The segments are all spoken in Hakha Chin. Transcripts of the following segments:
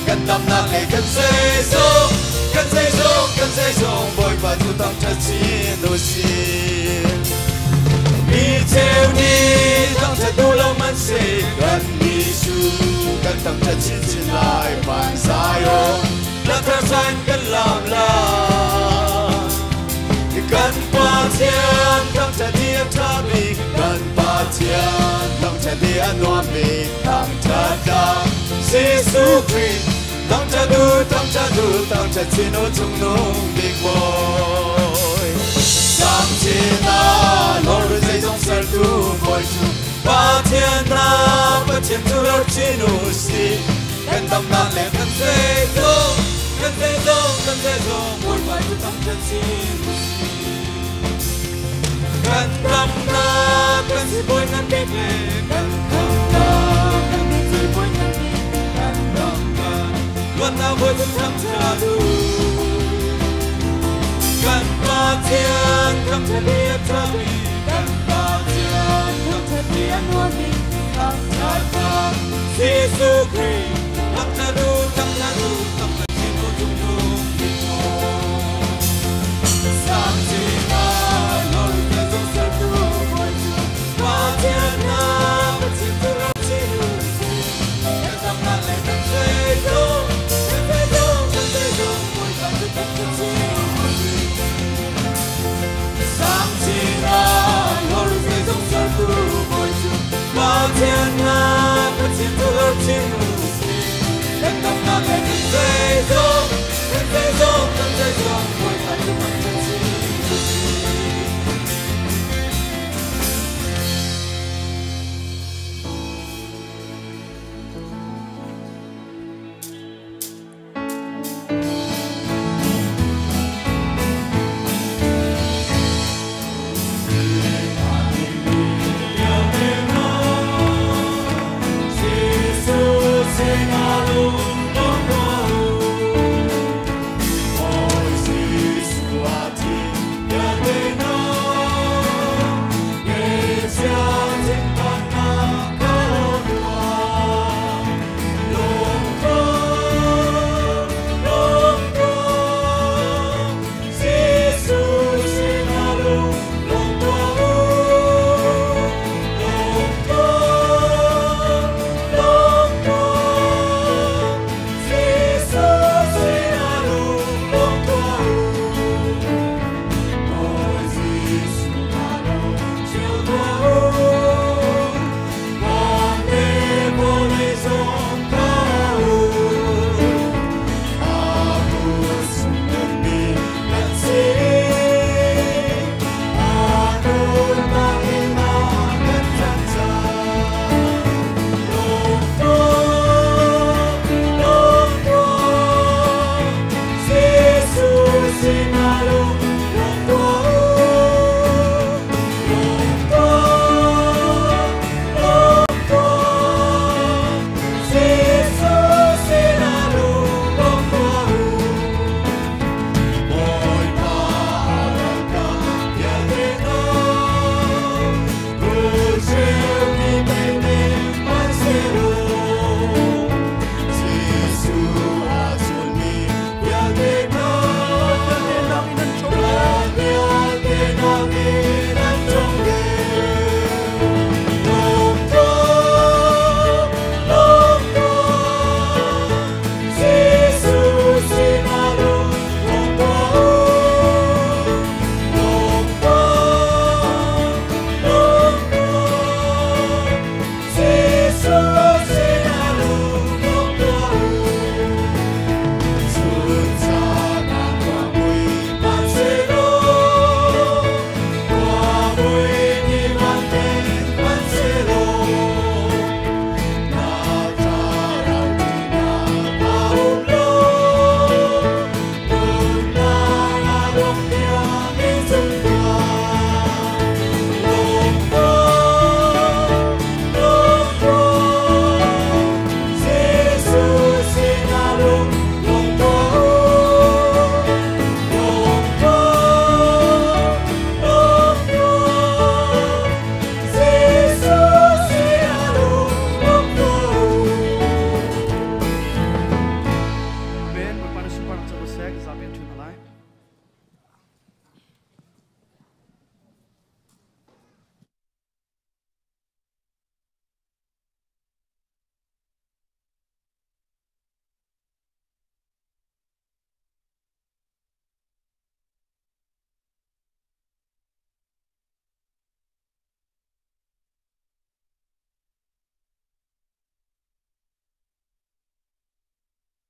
Kan damnak le kan zeizong, kan zeizong, kan zeizong, Bawipa cu thangṭhat chin u sih. Mi cheu nih thangṭhat duh lo hmanhseh, kan Jesuh kan thangṭhat chinchin lai. Van Zion lamthar san kan lam lai. Kan Pathian thangṭhat hi a ṭha bik, kan Pathian thangṭhat hi a nuam bik. Thangṭhat ah Jesuh Khrih, thangṭhat u, thangṭhat u, thangṭhat chin u cungnung bik Bawi. Sang chin ah lor zeizong sertu Bawi cu Pathian hna Pathian cu lor chin u sih. Kan damnak le kan zeizong, kan zeizong, kan zeizong, Bawipa cu thangṭhat chin u sih. Kan damnak kan sibawi ngan bik le kan damnak kan sibawi ngan bik, kan damnak luatnak Bawi cu thangṭhat u. Kan Pathian thangṭhat hi a ṭha bik, kan Pathian thangṭhat hi a nuam bik. Thangṭhatnak Jesuh Khrih, thangṭhat u, thangṭhat u, thangṭhat chin u cungnung bik Bawi. Sang chin ah lor zeizong sertu Bawi cu Pathian hna Pathian cu rak chin u sih. Kan damnak le kan zeizong, kan zeizong, kan zeizong, Bawipa cu thangṭhat chin u sih. Sang chin ah lor zeizong sertu Bawi cu Pathian hna Pathian cu rak chin u sih.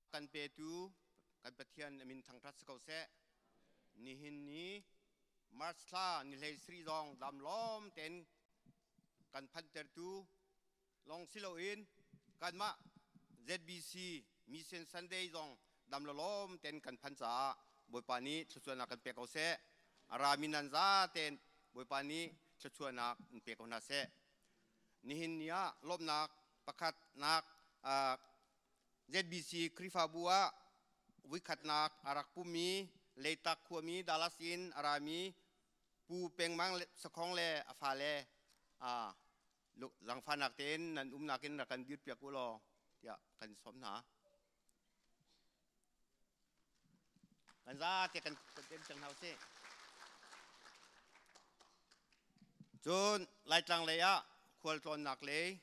Kan petu kan Pathian a min thangṭhat si ko seh. Nihin ni March thla ni hlei sri zong dam lawm tein kan phantertu long si loin kanmah ZBC Mission Sunday zong dam lawm tein kan phan caah Bawipa nih thluachuahnak kan pek ko seh. A rami nan za tein Bawipa nih thluachuahnak in pe ko hna seh. Nihin ni ah lawmhnak pakhat nak ZBC Khrihfabu ah vuikhatnak a rak pummi Leitak khuami Dallas in a rami Pu Pengmang Sakhong le a fale zangfahnak tein nan umnak in rak kan dirpiak u law tiah kan sawm hna. Kan zate kan tem cang hna usih. Cun Laitlang lei ah khualtlawnnak lei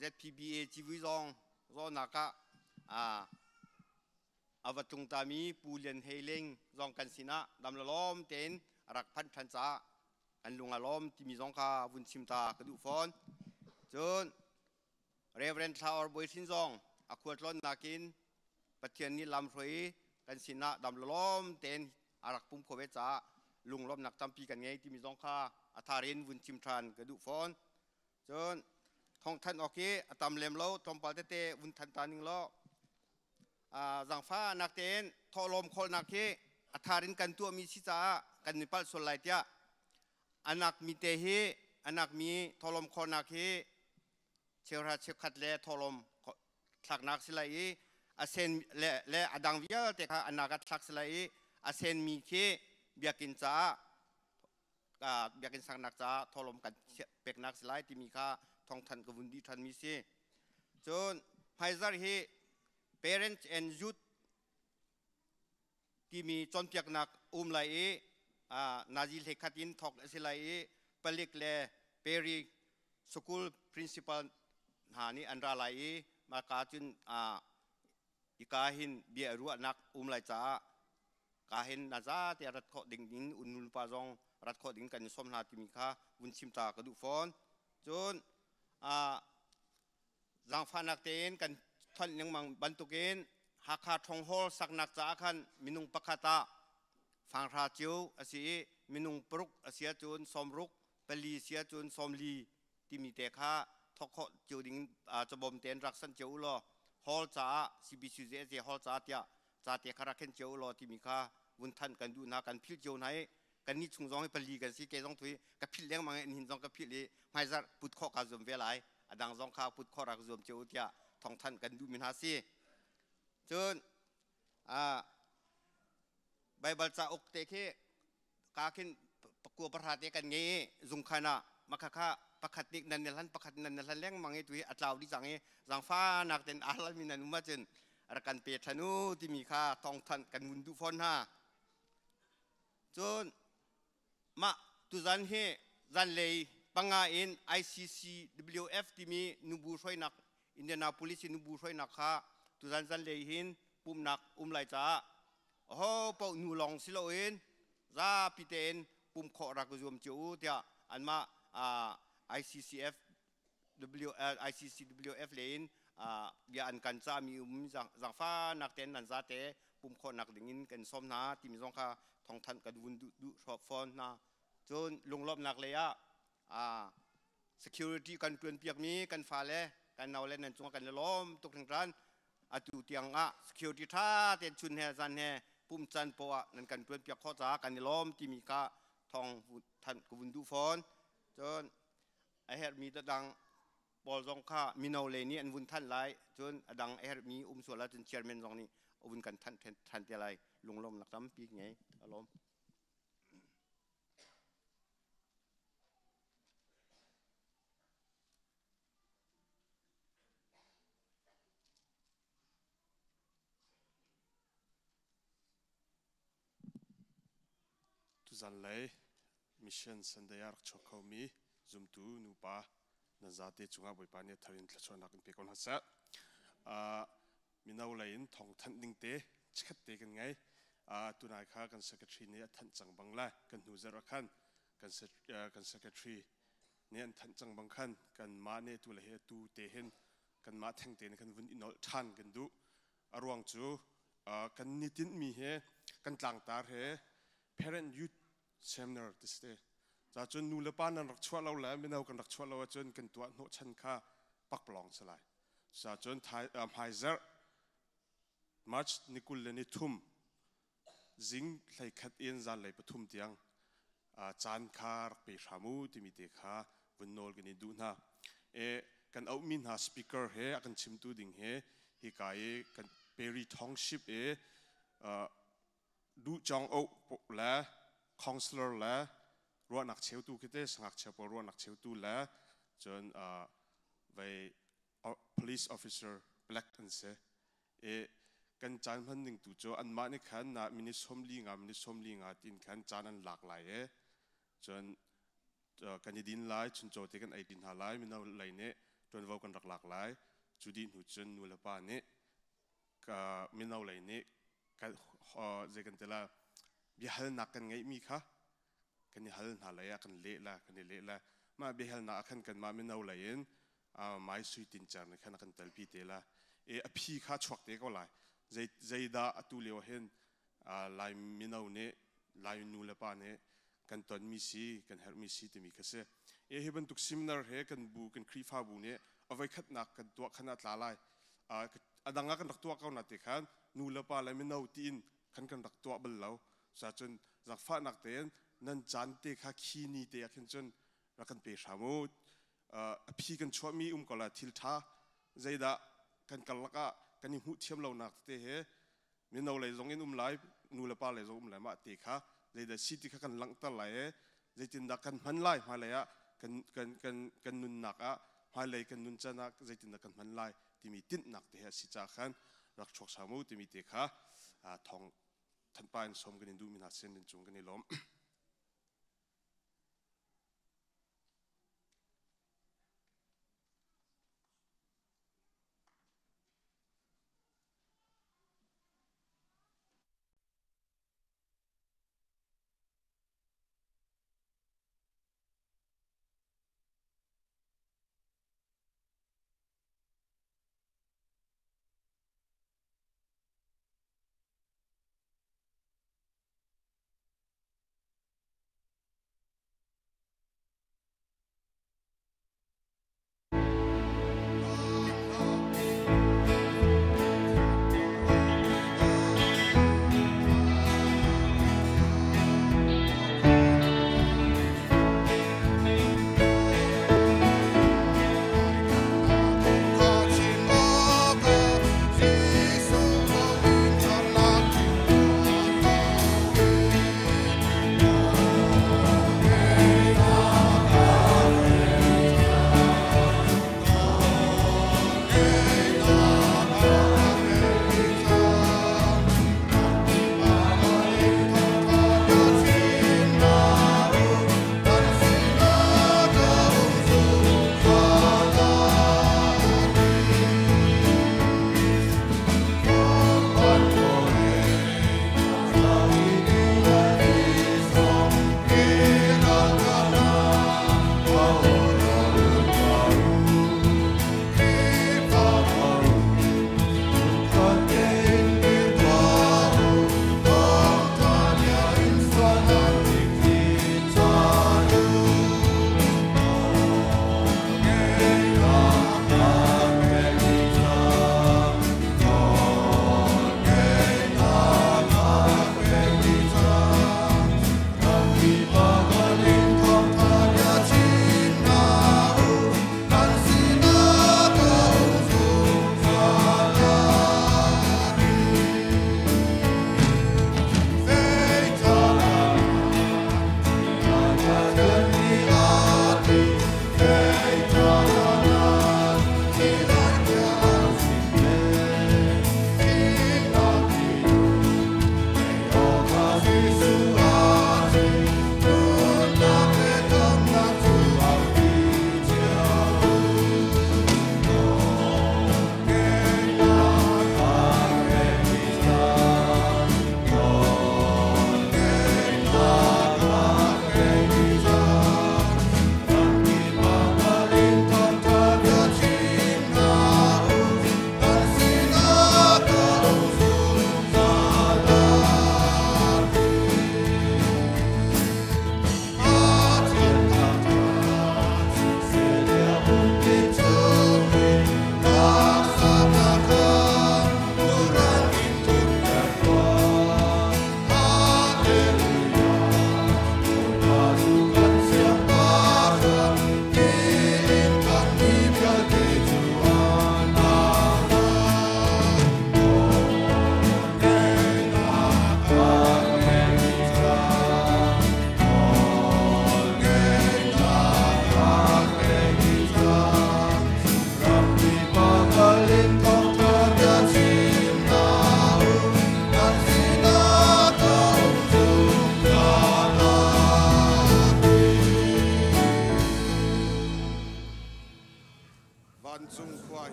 ZPBA civui zong zawnak ah a va tlung tami Pu Lian Hei Ling zong kan sinah dam lawm tein a rak phanh ṭhan caah kan lung a lawm timi zong kha vun chim ta ka duh fawn. Cun Reverend Thla Or Bawi Hrin zong a khualtlawnnak in Pathian nih lamhruai kan sinah dam lawm tein a rak pum kho ve caah lunglawmhnak tampi kan ngei timi zong kha a thar in vun chim ṭhan ka duh fawn. Cun thawngthanh awk hi a tam lem lo, tlawmpal tete vun than ta ning law zaangfahnak tein thawhlawm khawlnak hi a thar in kan tuahmi si caah kan i palh sual lai tiah anak mi te hi anak mi thawhlawm khawlnak hi cheuhra cheukhat le thawhlawm thlaknak si lai i a sen le, le a dang vialte kha anak ah thlak si lai i a senmi khi biakinn caah biakinn saknak caah thawhlawm kan peknak si lai timi kha thawngthanh ka vun dih ṭhanmi si. Cun hmaizar hi parents and youth timi cawnpiaknak um lai i nazi hlekhat in thawk a si lai i palik le Perry school principal hna nih an ra lai i maka cun ika hin bia ruahnak um lai caah ka hin na za te rat khawh ding in unul pa zong rat khawh ding kan i sawm hna timi kha vun chim ta ka duh fawn. Cun zaangfahnak tein kan thanh lengmang bantukin Hakha Ṭhong Hall saknak caah khan minung pakhat ah fanghra cio a si i minung paruk a si ahcun sawmruk, pali si ahcun sawmli timi te kha thawk khawh cio ding cabawm tein rak sanh cio u law hall caah CBCUSA hall caah tiah ca te kha rak khen cio u law timi kha vun thanh kan duh hna. Kan philh cio hna i kannih chung zong hi pali kan si, ke zong thui ka philh lengmang i nihin zong ka philh i hmaizarh put khawh kaa zuam ve lai, a dang zong kha put khawh rak zuam cio u tiah thawngthanh kan duhmi hna si. Cun Baibal cauk te khi ka khin pakua pahra te kan ngei i zungkhan ah makhakha pakhat nih nan hlan pakhat nan hlan lengmang i tui a tlau dih cang i zangfanak ten aa hlalmi nan um ahcun rak kan pe ṭhan u timi kha thawngthanh kan vun duh fawn hna. Cun mah tuzan hi zanlei panga in ICCWF timi nubu hruainak Indianapolis in nubu hruainak kha tuzan zanlei hin pumhnak um lai caah aho paoh nu lawng si loin zapi tein pumh khawh rak i zuam cio u tiah anmah ICCF ICCWF lei in bia an kan cahmi um zaangfahnak tein nan zate pumh khawhnak ding in kan sawm hna timi zong kha thawngthanh kan vun duh duh fawn hna. Cun lunglawmhnak lei ah security kan ṭuanpiakmi kan fale kan naule nan cungah kan i lawm tuk hringhran. Atu tiang ah security ṭha tein chun he zan he pumh caan poah ah nan kan ṭuanpiak khawh caah kan i lawm timi kha thawng thanh ka vun duh fawn. Cun a herhmi dang pawl zong kha mino lei nih an vun thanh lai, cun a dang a herhmi um sual ahcun chairman zong nih a vun kan thanh than te lai. Lunglawmnak tampi ngei a lawm. Tuzanlei Mission Sunday ah rak chuak khomi zumtu nupa nan zate cungah Bawipa nih a thar in thluachuahnak in pe ko hna seh. Mino lei in thawngthanh ding te chikkhat te kan ngei. Tunai kha kan secretary nih a thanh cang bang le kan hnu zarh ah khan kan secretary nih an thanh cang bang khan kanmah nih tu le he tu te hin kanmah theng te nih khan vun i nolh ṭhan kan duh. A ruang cu kan ni tinhmi he kan tlangtar he parent youth seminar ti si te. Ca cun nu le pa nan rak chuah lo le mino kan rak chuah lo ahcun kan tuah hnawhchan kha pakpalawng si lai. Ca cun hmaizarh March ni 23 zing 11 in zanlei 3 tiang caan kha rak pe hram u timi te kha vun nawl kan i duh hna. E, kan auhmi hna speaker he a kan chimtu ding he hika i kan Perry Township i duh chong oh le counselor le ruahnak cheutu khi te sangakchia pawl ruahnak cheutu le cun vei police officer black an si. E kan caan hman ning tu cu anmah nih khan na minute 45 minute 45 tin khan caan an lak lai e. Cun kan i din lai, chuncaw te kan ei din hna lai, mino lei nih ṭuanvo kan rak lak lai. Cu dih hnu cun nu le pa nih ka mino lei nih zei kan ti la biahalnak kan ngeihmi kha kan i hal hna lei ah kan leh la kan i leh la. Mah biahalnak ah khan kanmah mino lei in mai sui tin cer nih khan a kan telpi te la. E a phi kha chuak te ko lai. Zei zeidah atu lio hin Lai mino nih Lai nu le pa nih kan tonmi si kan herhmi si timi kha si. E hi bantuk seminar he kan bu kan Khrihfabu nih a voikhatnak kan tuah khan a tla lai. A dang ah kan rak tuah ko na te khan nu le pa le mino tiin khan kan rak tuah bal lo. Cun zaangfahnak tein nan caan te kha khi ni te ah khin cun rak kan pe hram u. A phi kan chuahmi um ko la thil ṭha zeidah kan karlak ah kan i hmuh thiam lonak tete he mino lei zong in um lai nu le pa lei zong um lai mah te kha zeidah si ti kha kan langhter lai i zeitindah kan hman lai hmailei ah kan kan kan kan nunnak ah hmailei kan nun can ah zeitindah kan hman lai timi tinhnak te he a si ca khan rak chuak sam u timi te kha thong thanpa in som kan in duhmi hna sin in cung kan i lawm.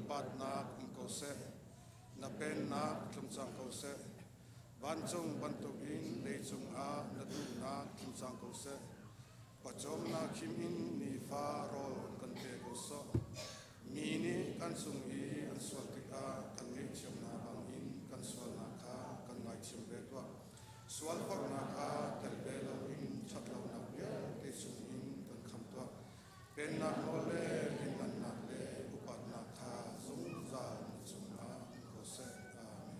upatnak um ko seh. Na pennak tlung cang ko seh. Vancung bantukin leicung ah na duhnak tlung cang ko seh. Pawcawmnak khim in nifa rawl kan pe ko sawh. Mi nih kan cung i an sual tikah kan ngaihthiamnak bangin kan sualnak kha kan ngaithiam ve tuah. Sualforhnak ah tel ve loin ṭhatlonak vialte chungin kan khamh tuah. Pennak nawl le lianngannak le upatnak kha zungzal na cungah um ko seh. Amen.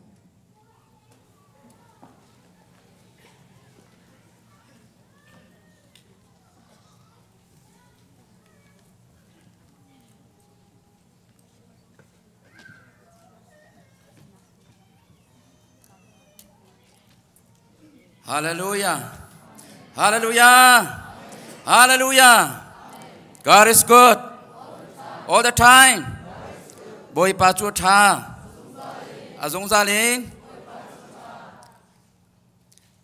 Hallelujah. Hallelujah. Hallelujah. God is good all the time. Bawipa cu tha. A zungzal in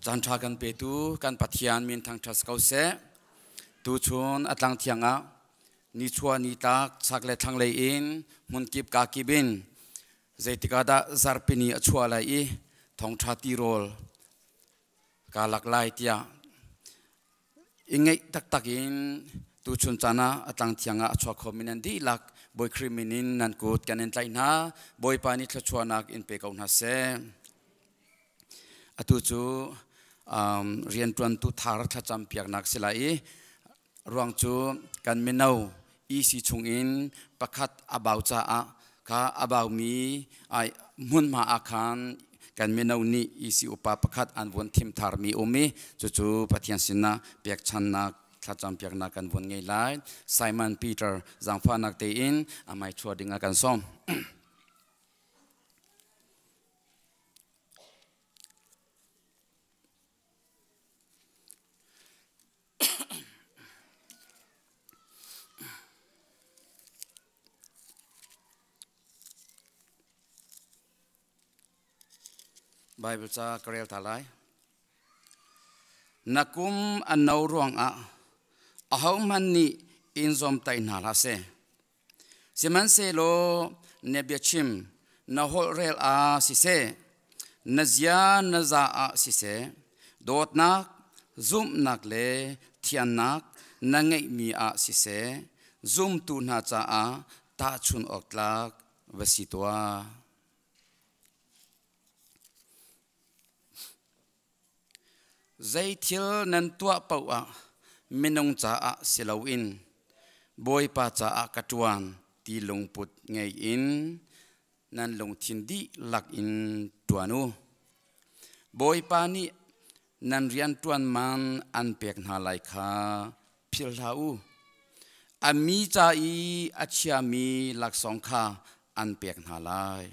caan ṭha kan petu kan Pathian min thangṭhat ko seh. Tuchun a tlang thiang ah nichuah nitlak chak le thlanglei in hmunkip ka kip in zeitik ah dah zarhpini a chuah lai i thawngṭha tirawl kaa lak lai tiah i ngeih taktak in tuchun caan ah a tlang thiang ah a chuak khomi nan dihlak Bawi Khrih min in nan kut kan in tlaih hna. Bawipa nih thluachuahnak in pe ko hna seh. Atu cu rianṭuantu thar thlacam piaknak si lai i ruang cu kan mino EC chungin pakhat a bau caah kha a baumi hmunhma ah khan kan mino nih EC upa pakhat an vun thim tharmi um i cucu Pathian sinah pekchannak thlacam piaknak kan vun ngei lai. Simon Peter zaangfahnak tein amai chuah ding ah kan sawm. Bible ca ka rel ta lai. Na kum a no ruangah ahohmanh nih in zawmtaih hna hlah seh. Sihmanhsehlaw na biachim na holhrel ah siseh, na zia na za ah siseh, dawtnak, zumhnak le thiannak na ngeihmi ah siseh, zumtu hna caah tahchun awk tlak va si tuah. Zei thil nan tuah paoh ah minung caah si loin Bawipa caah ka ṭuan ti lungput ngei in nan lungthin dihlak in ṭuan u. Bawipa nih nan rianṭuan man an pek hna lai kha philh hlah u. A mi ca i a chiami laksawng kha an pek hna lai.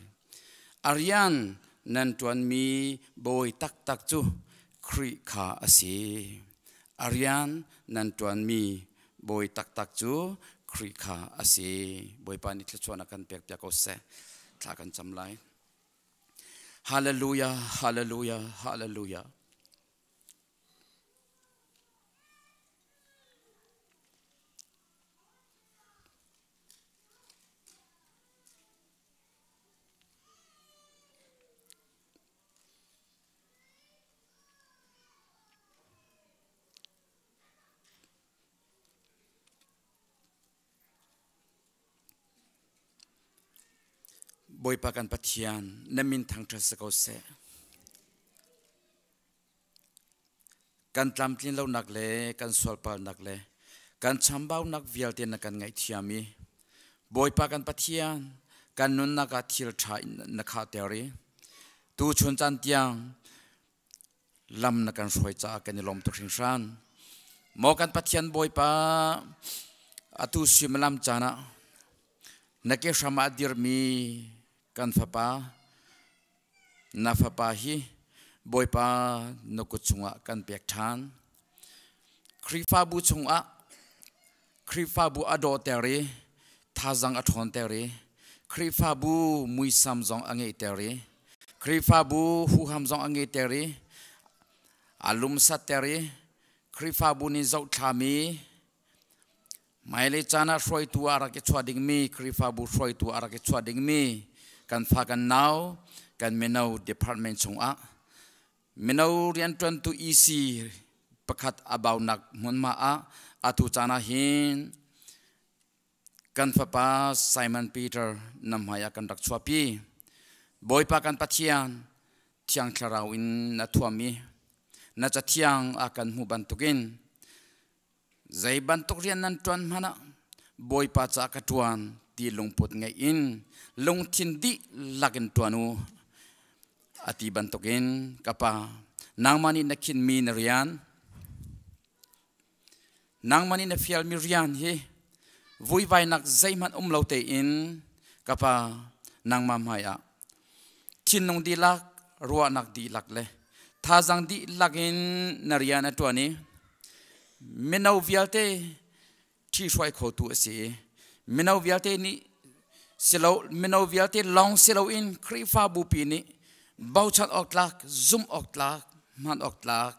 A rian nan ṭuanmi bawi taktak cu Khrih kha a si. A rian nan ṭuanmi bawi taktak cu Khrih kha a si. Bawipa nih thluachuahnak kan pek piak ko seh. Thla kan cam lai. Hallelujah, hallelujah, hallelujah. Bawipa kan Pathian, na min thangṭhat si ko seh. Kan tlamtlin lonak le kan sualpalnak le kan chambaunak vialte na kan ngaihthiam i Bawipa kan Pathian, kan nunnak ah thil ṭha in na khahter i tuchun caan tiang lam na kan hruai caah kan i lawm tuk hringhran. Maw kan Pathian Bawipa, atu suimilam caan ah na ke hram ah dirmi kan fapa, na fapa hi Bawipa na kut chungah kan pek ṭhan. Khrihfabu chungah Khrihfabu a dawhter i thazang a ṭhawnter i Khrihfabu muisam zong a ngeihter i Khrihfabu huham zong a ngeihter i a lumsatter i Khrihfabu nih zohthlami Hmailei caan ah hruaitu ah rak i chuah dingmi Khrihfabu hruaitu ah rak i chuah dingmi kan fa kan nau kan mino department chungah mino rianṭuantu EC pakhat a baunak hmunhma ah atu caan ah hin kan fapa Simon Peter na hmai ah kan rak chuahpi. Bawipa kan Pathian Thiang Thlarau in na thuam i na cathiang a kan hmuh bantukin zei bantuk rian nan ṭuan hmanh ah Bawipa ca ka ṭuan ti lungput ngeih in lungthin dihlak in ṭuan u a ti bantukin ka pa nangmah nih na khinmi na rian nangmah nih na fialmi rian hi vuivainak zeihmanh um lo tein ka pa nangmah hmai ah thinlung dihlak ruahnak dihlak le thazang dihlak in na rian a ṭuan i mino vialte ṭhihruai khotu a si i mino vialte nih silo mino vialte lawng si loin Khrihfabu pi nih bochan awk tlak zumh awk tlak hman awk tlak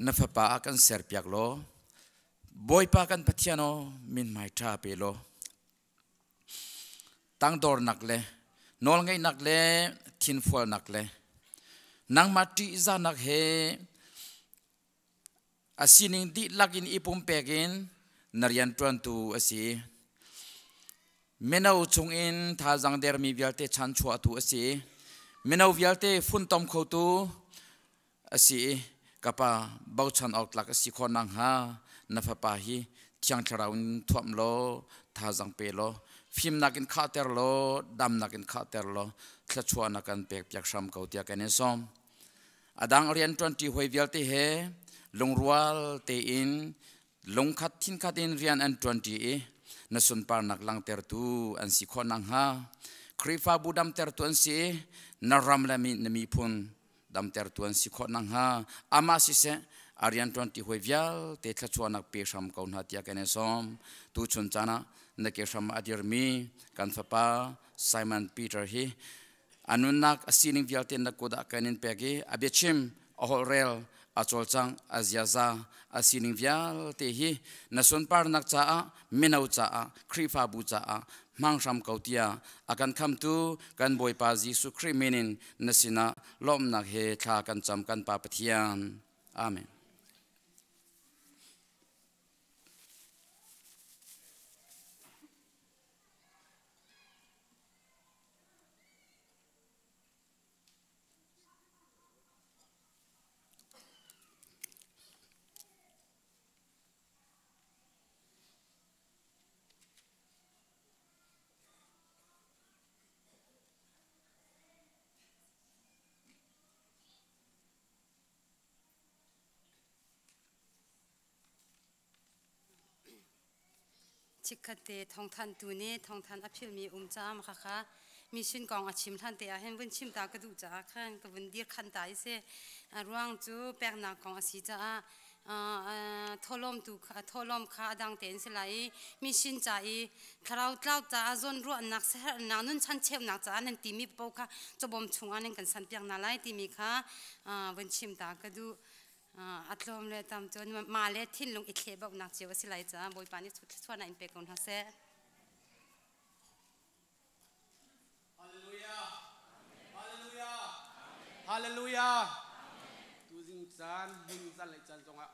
Na fapa ah kan serpiak law Bawipa kan Pathian aw mithmai ṭha pe law tangdornak le nawlngeihnak le thinfualnak le nangmah ṭihzahnak he a sining dihlak in i pumpek in na rianṭuantu a si. Mino chungin thazang dermi vialte chanchuahtu a si. Mino vialte funtom khotu a si i ka pa bochan awk tlak a si khawh nakhnga na fapa hi Thiang Thlarau in thuamh law thazang pe law fimnak in khahter law damnak in khahter law thluachuahnak kan pek piak hram ko tiah kan in sawm. A dang rianṭuanṭi hawi vialte he lungrual tein lungkhat thinkhat in rian an ṭuanṭi i na sunparnak langhtertu an si khawh nakhnga Khrihfabu damtertu an si i na ram le na miphun damtertu an si khawh nakhnga amah siseh a rianṭuanṭi hawi vialte thluachuahnak pe hram ko hna tiah kan in sawm. Tuchun caan ah na ke hram ah a dirmi kan fapa Simon Peter hi A nunnak a sining vialte na kut ah kan in pek i a biachim, a holhrel, a cawlcangh, a ziaza, a sining vialte hi na sunparnak caah, mino caah, Khrihfabu caah hmang hram ko tiah a kan khamtu kan Bawipa Jesuh Khrih min in na sinah lawmhnak he thla kan cam kan Pa Pathian. Amen. Chikkhatte thawngthanhtu nih thawngthanh a philhmi um caah khakha mission kong a chim hlan te ah hin vun chim ta ka duh caah khan ka vun dir khan ta i si. A ruang cu peknak kong a si caah thawhlawm tu kha thawhlawm kha a dang tein si lai i mission ca i thlarau tlau caah zawnruahnak siaherhnak nunchan cheunak caah nan timi paoh kha cawbawm chungah nan kan sanpiak hna lai timi kha vun chim ta ka duh. A tlawm le tam cun mah le thinlung i thlehbauhnak cio a si lai caah Bawipa nih thluachuahnak in pe ko hna seh. Hallelujah. Hallelujah. Hallelujah. Tuzing caan hmun zanlei caan zongah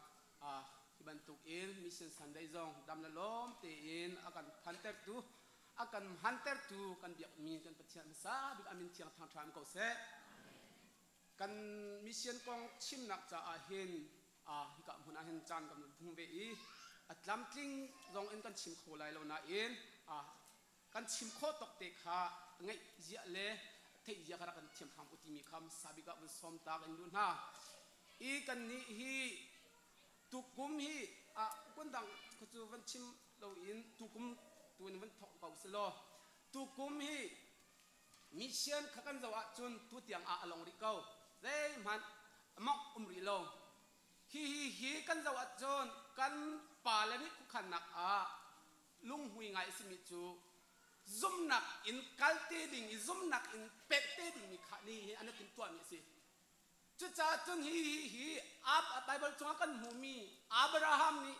hi bantuk in Mission Sunday zong dam le lawm tein a kan phantertu a kan hantertu kan biakmi kan Pathian hmasa bik amin thiang thangṭha in ko seh. Kan mission kong chimnak caah hin hika hmun ah hin caan kan hmang ve i a tlamtling zong in kan chim kho lai lo nain kan chim khawh tawk te kha ngeih zia le theih zia kha rak kan thiam hram u timi kha hmasa bik ah vun sawm ta kan duh hna. I kan nih hi tukum hi kundang cu van chim loin tukum tu in van thawk ko selaw tukum hi Mission kha kan zoh ahcun tutiang ah a long rih ko. Zeihmanh mongh um rih lo. Hi hi hi kan zoh ahcun kan pale nih khuakhannak ah lunghmui ngai a simi cu zumnak in kal te ding i zumnak in pek te dingmi kha ni hi an i timhtuahmi a si. Cucaah cun hi hi hi Baibal chungah kan hmuhmi Abraham nih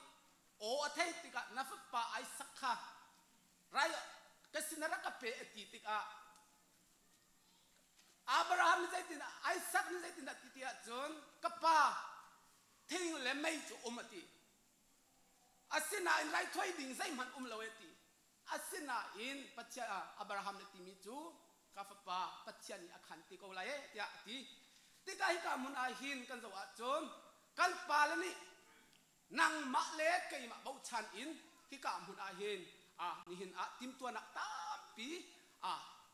aw a theih tikah na fapa Isaac kha rai ka sin rak ka pe a ti tikah Abraham nih zeitin Isaac nih zeitindah ti ti ahcun ka pa thing le mei cu um a ti. Asinain raithuai ding zeihmanh um lo e ti. Asinain Pathian Abraham nih timi cu ka fapa Pathian nih a khan ti ko lai e tiah a ti. Tikah hika hmun ah hin kan zoh ahcun kan pale nih nangmah le keimah bochan in hika hmun ah hin nihin ah timtuanak tampi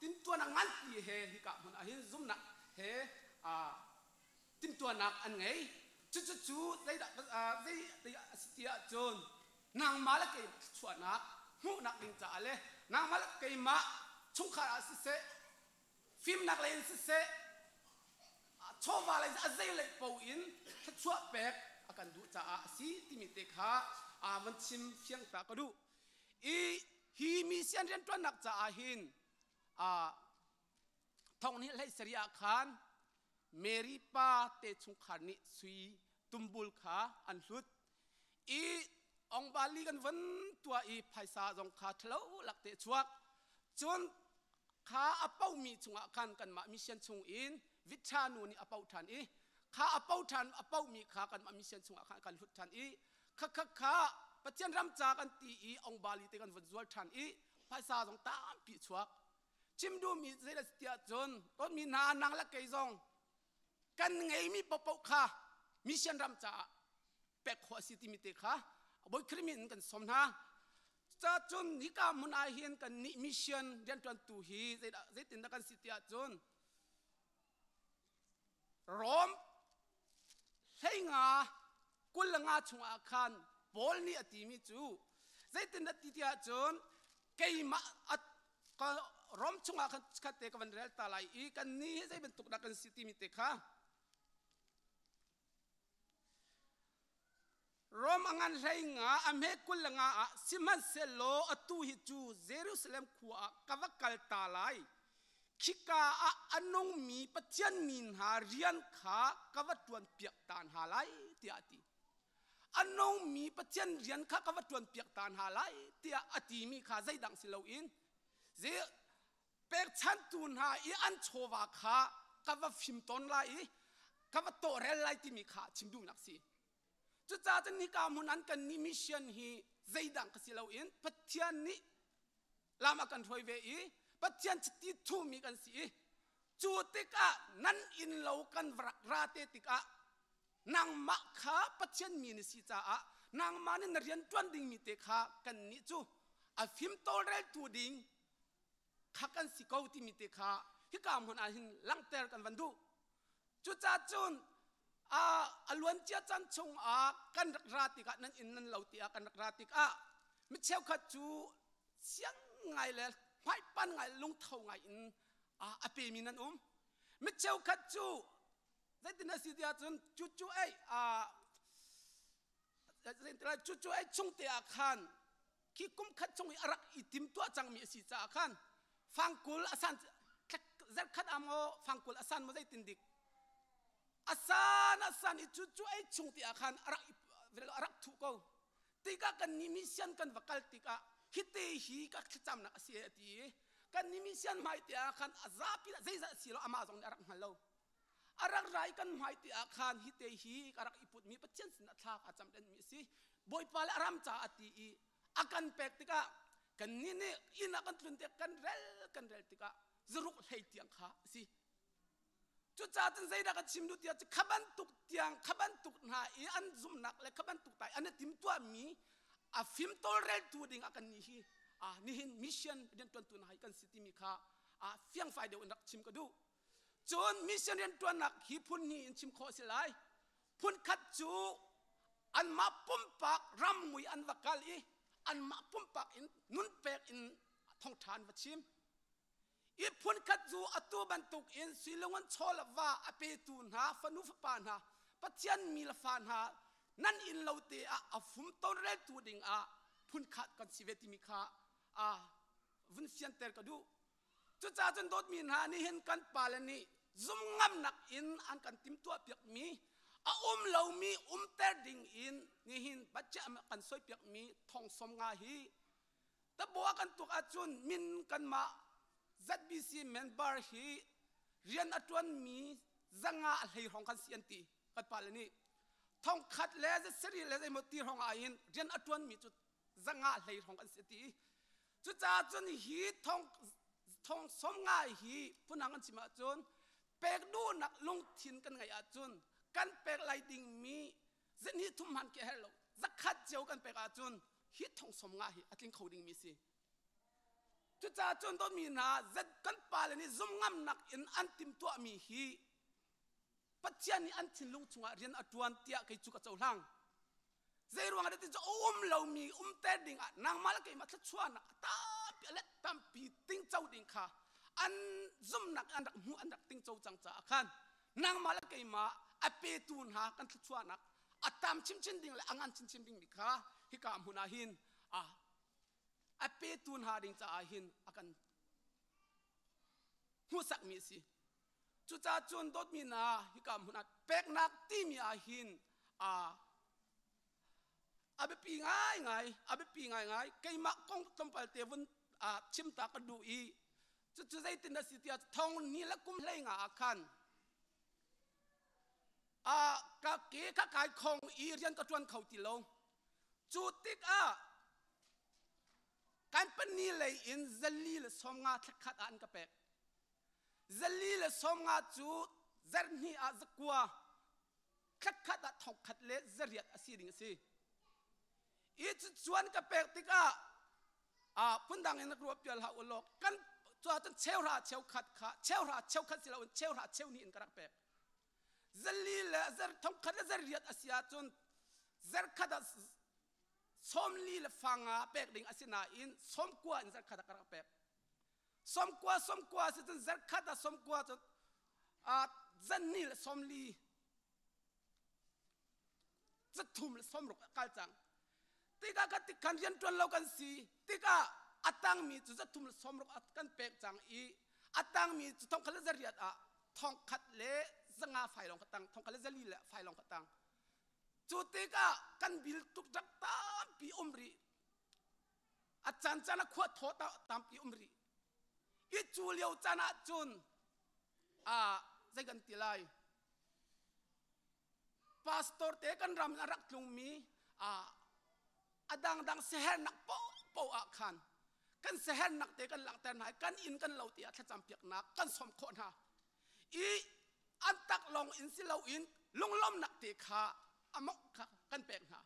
timtuanak nganpi he hika hmun ah hin zumnak he timtuanak an ngei. Cucu zeidah zei a si ti ahcun nangmah le keimah thluachuahnak hmuhnak ding caah le nangmah le keimah chungkhar ah siseh fimnak lei in siseh chawva lei a zeilei paoh in thluachuah pek a kan duh caah a si timi te kha van chim fiang ta ka duh. I hi mission rianṭuannak caah hin thong nih hlei sarih ah khan Mary pa te chungkhar nih sui tumbul kha an hlut i ongbali kan van tuah i phaisa zong kha ṭhalo lak te chuak. Cun kha a pomi chungah khan kanmah mission chung in Vitha nu nih a poh ṭhan i kha a poh ṭhan a pomi kha kanmah mission chungah khan kan hlut ṭhan i kha kha kha Pathian ram ca kan ti i ongbali te kan vun zual ṭhan i phaisa zong tampi chuak. Chim duhmi zei tiah cun dawtmi hna nang le kei zong kan ngeimi paohpaoh kha mission ram caah pek khawh a si timi te kha Bawi Khrih min in kan sawm hna. Cacun hika hmun ah hin kan nih mission rianṭuantu hi zeitindah kan si tiah cun Rom hleinga 25 chungah khan Paul nih a timi cu zeitindah ti tiah cun keimah Rom chungah khan khat te ka van rel ta lai i kan nih zei bantuk dah kan si timi te kha Rom a ngan hlei nga a hme 25 ah sihmanhsehlaw atu hi cu Jerusalem khua ah ka va kal ta lai. Khika ah a nungmi Pathian mi hna rian kha ka va ṭuanpiak ta hna lai tiah a ti. A nungmi Pathian rian kha ka va ṭuanpiak ta hna lai tiah a timi kha zeidang si loin pekchantu hna i an chawva kha ka va fim tawn lai i ka va tawhrel lai timi kha chim duhnak si. Cucaah cun hika hmun an kan nih mission hi zeidang ka si loin Pathian nih lam a kan hruai ve i Pathian chiti thumi kan si i cu tikah nan inn lo kan rak ra te tikah nangmah kha Pathian mi na si caah nangmah nih na rian ṭuan dingmi te kha kan nih cu a fim tawlreltu ding kha kan si ko timi te kha hika hmun ah hin langhter kan van duh. Cucaah cun a luancia caan chungah kan rak ra tikah nan inn nan lo tiah kan rak ra tikah mi cheukhat cu siang ngai le hmaipan ngai lungtho ngai in a pemi nan um. Mi cheukhat cu zeitin a si tiah cun cu cu ei cu cu ei chung te ah khan khi kum khat chung i a rak i timtuah cangmi a si caah khan fangkul a san zarkhat ah maw fangkul a san maw zeitin dik a san a san i cu cu ei chung ti ah khan a rak a rak thuh ko tikah kan nih mission kan va kal tikah hite hi ka thlacamnak a si a ti i kan nih mission hmai te ah khan a zapi zeizah si lo amah zong nih a rak hngal lo a rak rai kan hmai te ah khan hi te hi ka rak i putmi Pathian sin ah thla a cam mi a si Bawipa le a ram ca a ti i a kan pek tikah kan nih nih inn ah kan tlun tik kan rel kan rel tikah zaruk hlei tiang kha a si. Cucaah cun zeidah kan chim duh tiah kha bantuk tiang kha bantuk hna i an zumhnak le kha bantuk tai an i timtuahmi a fim tawlreltu ding ah kan nih hi nihin mission rianṭuantu hna hi kan si timi kha fiangfai deuh in rak chim ka duh. Cun mission rianṭuannak hi phun hnih in chim khawh a si lai. Phun khat cu anmah pumpak ram mui an va kal i anmah pumpak in nun pek in thawngṭha an va chim. I phun khat cu atu bantuk in silung an chaw le va a petu hna fanu fapa hna Pathian mi le fa hna. Nan inn lo te ah a fum tawlreltu ding ah phunkhat kan si ve timi kha a vun fianter ka duh. Cucaah cun dawtmi hna nihin kan pale nih zum ngamnak in an kan timhtuah piakmi a um lomi umter ding in nihin budget kan soi piakmi thong som nga hi tabua kan tuk ahcun min kanmah ZBC member hi rian a ṭuanmi zanga a hlei hrawng kan si an ti kan pale nih thong khat le zasarih le zeimaw ti hrawng ah hin rian a ṭuanmi cu zanga hlei hrawng kan si a ti cucaah cun hi thong thong som nga hi phunang an chim ahcun pek duhnak lungthin kan ngeih ahcun kan pek lai dingmi zihni thum hman khi a herh lo zakhat cio kan pek ahcun hi thong som nga hi a tling kho dingmi si cucaah cun dawtmi hna kan pale nih zum ngamnak in an timtuahmi hi Pathian nih an thinlung chungah rian a ṭuan tiah kei cu ka cohlang. Zei ruangah dah ti cu a um lomi umter ding ah nangmah le keimah thluachuahnak a tampi a let tampi tingco ding kha an zumnak an rak hmuh an rak tingco cang caah khan nangmah le keimah a petu hna kan thluachuahnak a tam chinchin ding le a ngan chinchin dingmi kha hika hmun ah hin a a petu hna ding caah hin a kan hmuhsakmi a si. Cucaah cun dawtmi hna hika hmun ah peknak timi ah hin a a biapi ngaingai a biapi ngaingai keimah kong tlawmpal te vun chim ta ka duh i cucu zeitin a si tiah thong ni le kum hlei nga ah khan a ka ke ka kai khong i rian ka ṭuan kho ti lo cu tikah kan pahnih lei in zali le 50 thlakhat ah an ka pek 450 cu zarhhnih ah zakua thlakhat ah thongkhat le zariat a si ding a si. I cuan ka pek tikah a phundang in ruah pial hlah ulaw kan cuahcun cheuhra cheukhat kha cheuhra cheukhat si loin cheuhra cheuhnih in ka rak pek. Zali le zer thongkhat le zariat a si ahcun zarkhat ah sawmli le fanga pek ding a si nain sawmkua in zarkhat ah ka rak pek. 90 90 si cun zarkhat ah 90 cu zanni le 40 zathum le 60 a kal cang tikah kan tikhan rian ṭuan lo kan si tikah a tangmi cu zathum le 60 kan pek cang i a tangmi cu thongkhat le zariat ah thongkhat le zanga fai lawng ka tang thongkhat le zali le fai lawng ka tang cu tikah kan bil tuk rak tampi um rih A caan caan ah khua thaw tampi um rih. I cu lio caan ah cun zei kan ti lai pastor te kan ram a rak tlungmi a dangdang siaherhnak paohpaoh ah khan kan siaherhnak te kan langhter hna i kan inn kan lo tiah thlacam piaknak kan sawm khawh hna i an tak lawng in si loin lunglawmnak te kha amok kha kan pek hna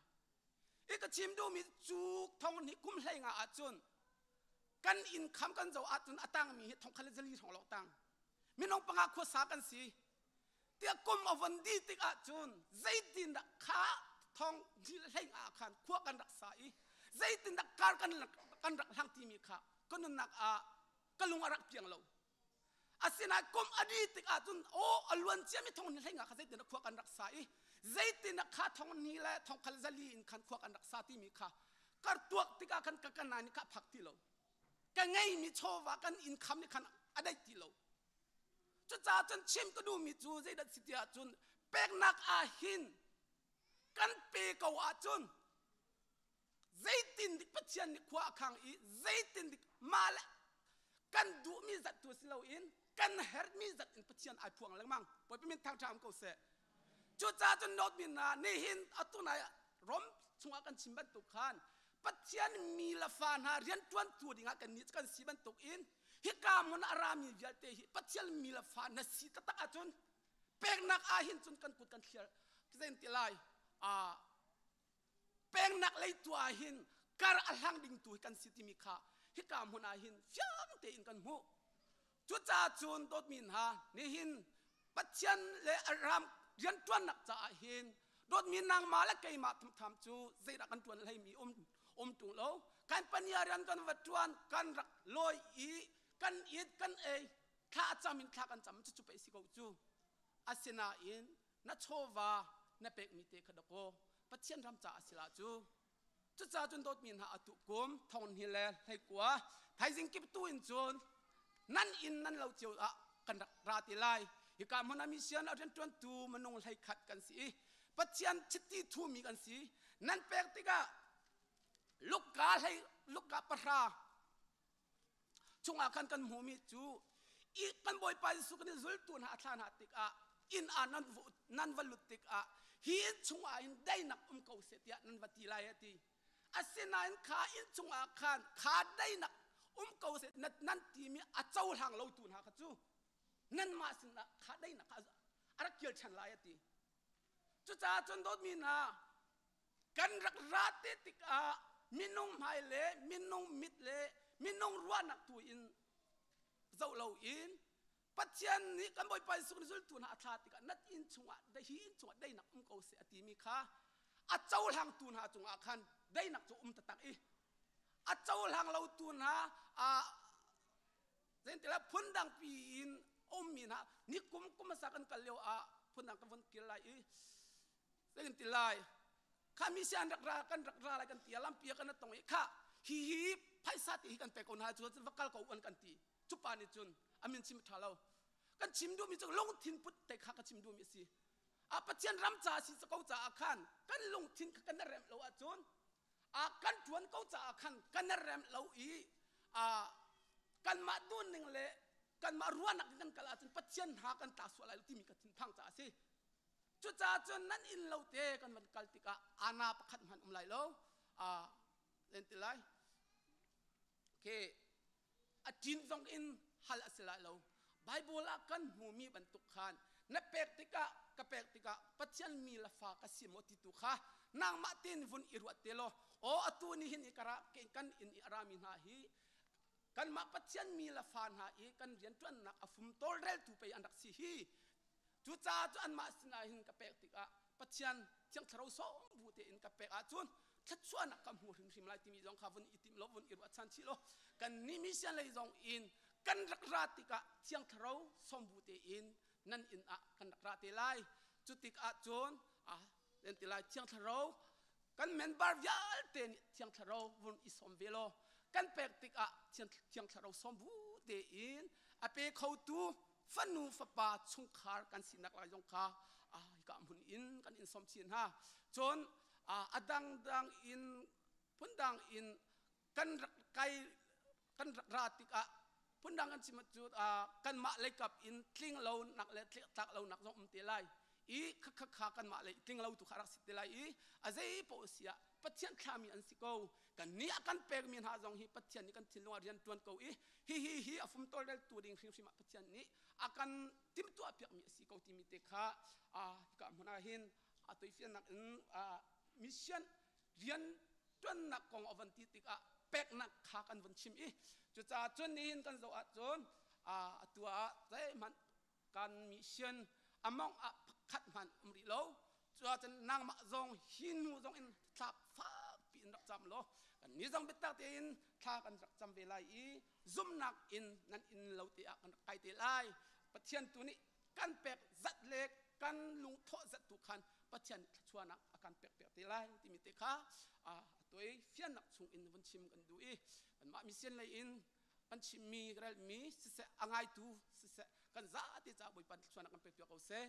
I ka chim duhmi cu thong hnih kum hlei nga ahcun kan inn kham kan zoh ahcun a tangmi hi thong khat le zali hrawng lawng tang. Minung panga khuasa kan si. Tiah kum a von di tik ahcun zeitindah kha thong hlei nga ah khan khua kan rak sa i zeitindah kar kan kan rak hlang timi kha ka nunnak ah ka lung a rak piang lo. Asinain kum a di tik ahcun aw a luan ciami thong ni hlei nga kha zeitin khua kan rak sa i zeitin kha thong ni le thong khal zali in khan khua kan rak sa timi kha kar tuak tikah khan ka kana nih kha phak ti lo ka ngeimi chawva kan inn kham nih khan a daih ti lo cucaah cun chim ka duhmi cu zeidah si ti ahcun peknak ah hin kan pe ko ahcun zeitin dik Pathian nih khua a khang i zeitin dik mah le kan duhmi zat tu si loin kan herhmi zat in Pathian ai phuang lengmang Bawipa min thangṭha um ko seh cucaah cun note min na nihin atu nai Rom chungah kan chim bantuk khan Pathian mi le fa hna rianṭuan tu dingah kan nih kan si bantuk in hika hmun a rami vialte hi Pathian mi le fa na si taktak ahcun peknak ah hin cun kan kut kan thliar zein ti lai pengnak lei tu ah hin kar a hlang ding tu hi kan si timi kha hika hmun ah hin fiang tein kan hmuh cucaah cun dawtmi hna nihin Pathian le a ram rianṭuannak caah hin dawtmi nangmah le keimah thamtham cu zeidah kan ṭuan hleimi um um ṭung lo kan pania rian kan va ṭuan kan rak lawi i kan it kan ei thla a cam in thla kan cam cu cu pei si ko cu asinain na chawva na pekmi te kha dakaw. Pathian ram caah a si la cu. Cucaah cun dawtmi hna atu kum thong hnih le hleikua thaizing kip tu in cun nan inn nan lo cio ah kan rak ra te lai. Hika hmun ah mission a rianṭuantu minung 11 kan si i Pathian chiti thumi kan si. Nan pek tikah Luka hlei Luka 10 chungah khan kan hmuhmi cu i kan Bawipa Jesuh kan i zultu hna a thla hna tikah inn ah nan nan va lut tikah hi inn chungah hin daihnak um ko seh tiah nan va ti lai a ti. Asinain kha inn chungah khan kha daihnak um ko seh nan timi a cohlang lotu hna kha cu nanmah sinah kha daihnak kha a rak kil ṭhan lai a ti. Cucaah cun dawtmi hna kan rak ra te tikah minung hmai le minung mit le minung ruahnak tu in zoh loin Pathian nih kan Bawipa Jesuh nih zultu hna a thlah tikah na inn chungah hi inn chungah daihnak um ko seh a timi kha a cohlangtu hna cungah khan daihnak cu um taktak i a cohlang lotu hna zeintila phundang pi in ummi hna ni kum kum hmasa kan kal lio ah phundang kan vun kir lai i zeitin ti lai kha mi sian rak ra kan rak ra lai kan ti lampi kan tong i kha hi hi phaisa ti hi kan pe ko hna cu va kal ko an kan ti cupa nih cun amin chim tha lo kan chim duhmi cu lungthin put te kha ka chim duhmi a si a Pathian ram ca si ko caah khan kan lungthin kha kan rem lo ahcun a kan tuan ko caah khan kan rem lo i a kanmah duhning le kanmah ruahnak in kan kal ahcun Pathian hna kan tla sual lai lo timi ka thinphang caah a si. Cucaah cun nan inn lo te kan van kal tikah ana pakhat hmanh um lai lo. A len ti lai. Okay. A ṭin zong in hal a si lai lo. Bible ah kan hmumi bantuk khan na pek tikah ka pek tikah Pathian mi le fa ka si maw ti tu kha nangmah tein vun i ruat te law aw atu ni hin i kara kan inn i a rami hna hi kanmah Pathian mi le fa hna i kan rianṭuannak a fum tawlreltu pei an rak si hi Cucaah cu anmah sinah hin ka pek tikah Pathian Thiang Thlarau sawm bu tein ka pek ahcun thluachuahnak ka hmu hrimhrim lai timi zong kha vun i tim lo vun i ruahchan chih lo kan nih mission lei zong in kan rak ra tikah Thiang Thlarau sawm bu tein nan inn ah kan rak ra te lai. Cu tikah cun len ti lai Thiang Thlarau kan member vialte nih Thiang Thlarau vun i sawm ve law kan pek tikah Thiang Thlarau sawm bu tein a pe khotu fanu fapa chungkhar kan sinak lai zong kha hika hmun in kan in sawm chin hna. Cun a dangdang in phundang in kan rak kai kan rak ra tikah phundang kan chim cu kanmah leikap in tling lo nak le tlak lo nak zong um te lai i kha kha kanmah lei tling lo tu kha rak si te lai i a zei paoh si ah Pathian thlami an si ko. Kan nih a kan pekmi hna zong hi Pathian nih kan thinlung ah rian ṭuan ko i hi hi hi a fum tawlrel tu ding hrimhrim ah Pathian nih a kan timhtuah piakmi a si ko timi te kha hika hmun ah hin a toifiannak in mission rian ṭuannak kong a van ti tikah peknak kha kan vun chim i cucaah cun nihin kan zoh ahcun atu ah zeihmanh kan mission among ah pakhat hmanh um rih lo. Cuahcun nangmah zong hi hnu zong in thla fakpi in rak cam law kan ni zong biatak tein thla kan rak cam ve lai i zumnak in nan inn lo te ah kan rak kai te lai. Pathian tu nih kan pek zat le kan lungthawh zat tu khan Pathian thluachuahnak a kan pek piak te lai timi te kha a tuai fiannak chung in vun chim kan duh i kanmah mission lei in kan chimmi relmi siseh a ngaitu siseh kan zate caah Bawipa thluachuahnak kan pek piak ko seh.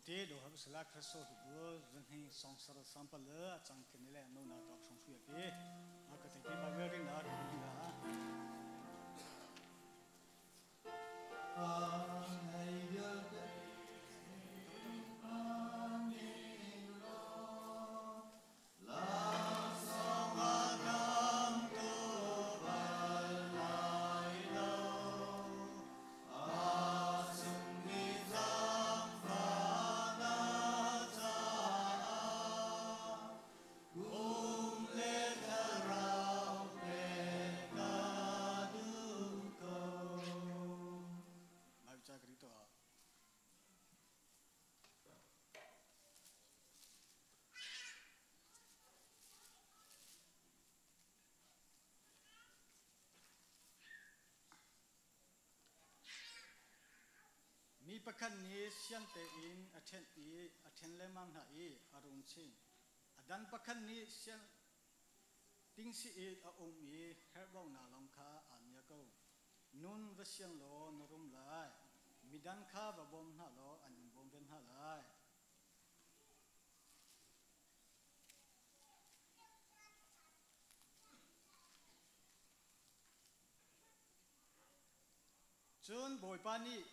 Te do ha sala khaso tu bu zan song sar sampal le chang ke ne le no na tok song shu ke ma ka te ke ba ve ring na ri na. Mi pakhat nih siang tein a ṭhenh i a ṭhen lengmang hna i a rum chin. A dang pakhat nih siang tingsi in a um i herhbaunak lawng kha aa nia ko. Nun va siang law na rum lai. Midang kha va bawm hna law an in bawm ve hna lai. Cun Bawipa nih,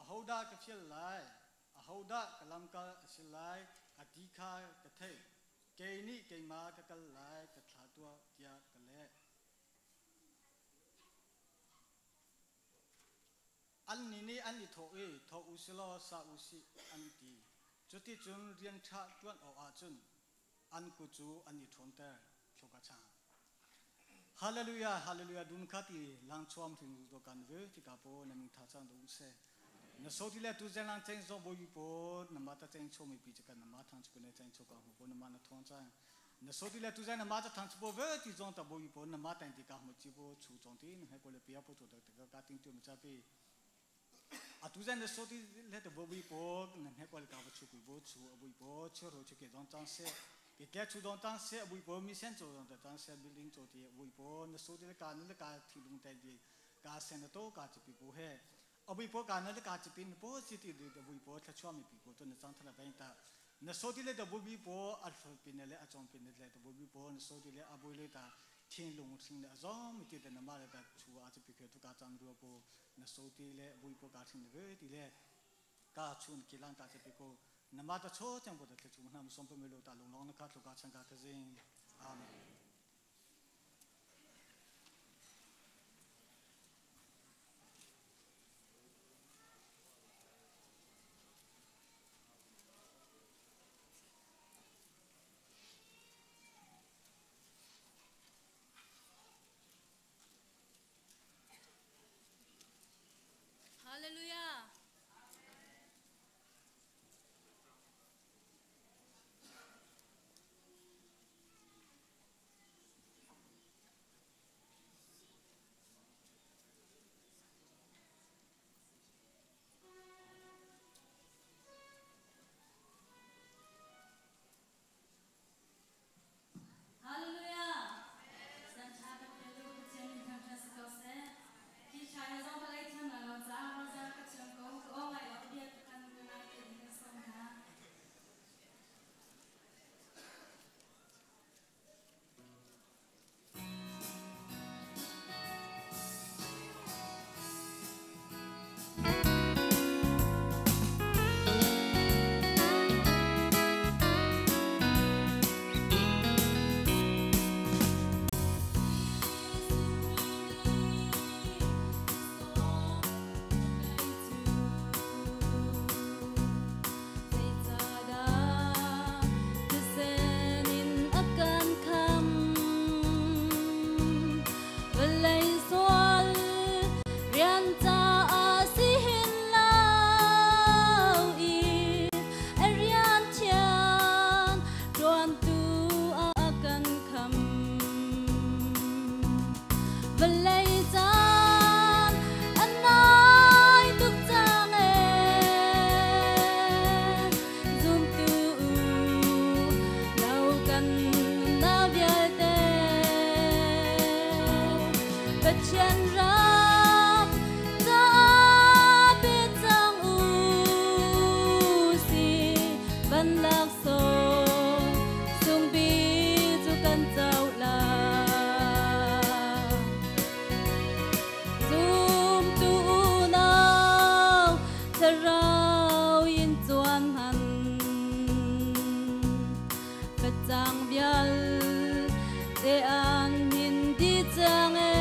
Ahodah ka fial lai? Ahodah ka lamkal a si lai? A ti kha ka theih. Kei nih keimah ka kal lai, ka thlah tuah, tiah ka leh. Annih nih an i thawh i, Tho u si law sa u sih, an ti. Cuticun rian ṭha ṭuan awkah cun an kut cu an i ṭhawnter. Thluak a chang. Hallelujah, hallelujah, dun kha ti lang chuam thing do kan ve ti ka po na ming tha chang do se. Na so ti le tu zeng lang cheng zo boi po na ma ta cheng cho mi pi ka na ma thang chu ne cheng cho ka hu po na ma na thong chang. Na so ti le tu zeng na ma ta thang chu po ve ti zong ta boi po na ma tang ti ka mu chi po chu chong ti na ko le pia po chu ta ka ka ting tu ma cha pi. A tu zeng na so ti le ta boi po na he ko le ka chu ku bo chu a boi po chu ro chu ke zong chang se. Ke ke chu dong tang se bui po mi sen cho dong tang se building cho ti bui po na so ti le ka na le ka thi lung te di ka sen to ka chi pi po he a bui po ka na le ka chi pin po si ti di bui po tha chua mi pi po to na chang thala pain ta na so ti le da bui po a thol pin le a chong pin le da bui po na so ti le a bui le ta thin lung thing le a zong mi ti de na ma le ta chu a chi pi khe tu ka chang ru po na so ti le bui po ka thin le ti le ka chun ki lang ka chi pi ko na ma ta cho chang bo ta chu na som pe me lo ta long long na ka thlu ka chang ka ka jing. Amen. Hallelujah. Hallelujah. San cha ka pe lu Pathian min thang tha si ko seh. Hi cha ya zong ka lei thiam la lo ca roza ka thiam ko ka aw ngai lo bia ka kan ka ngai te ding ka som hna. Thlarau in cuan han Facang vial te an hin di cang e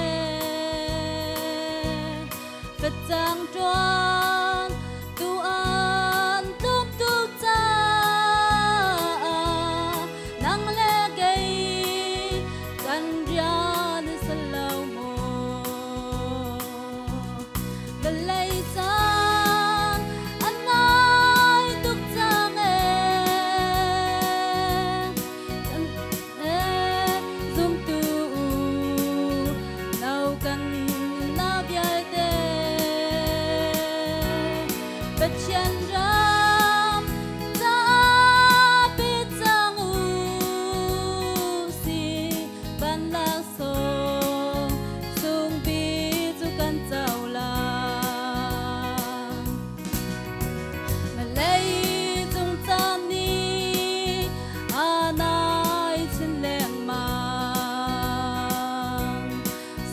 Facang ṭuan tu an tlum tuk caah nang le kei kan rian si lo maw? Vawlei caan a nai tuk cang ee. Zumtu no kan na vialte Pathian ram caah pe cang u sih van laksawng sungpi cu kan co lai. Vawlei cung caan nih a nai chin lengmang.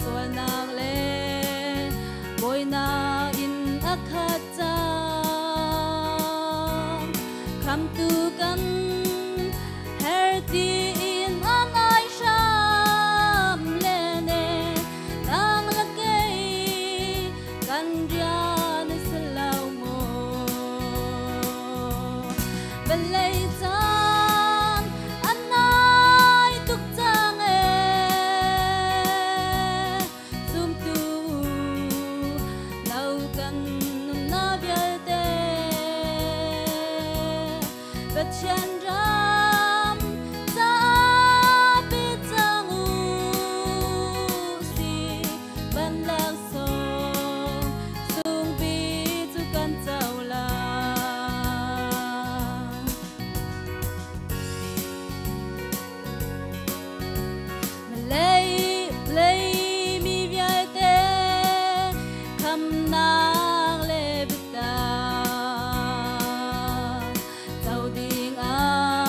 Sualnak le bawinak in a khat cang. Khamtu kan her tiin an ai hram len e. Nang le kei kan rian si lo maw? Vawlei caan a nai tuk cang ee. Zumtu no kan nunnak vialte Pathian ram caah pe cang u sih van laksawng sungpi cu kan co lai. Lei lei mi vialte khamnak le biatak co ding ah.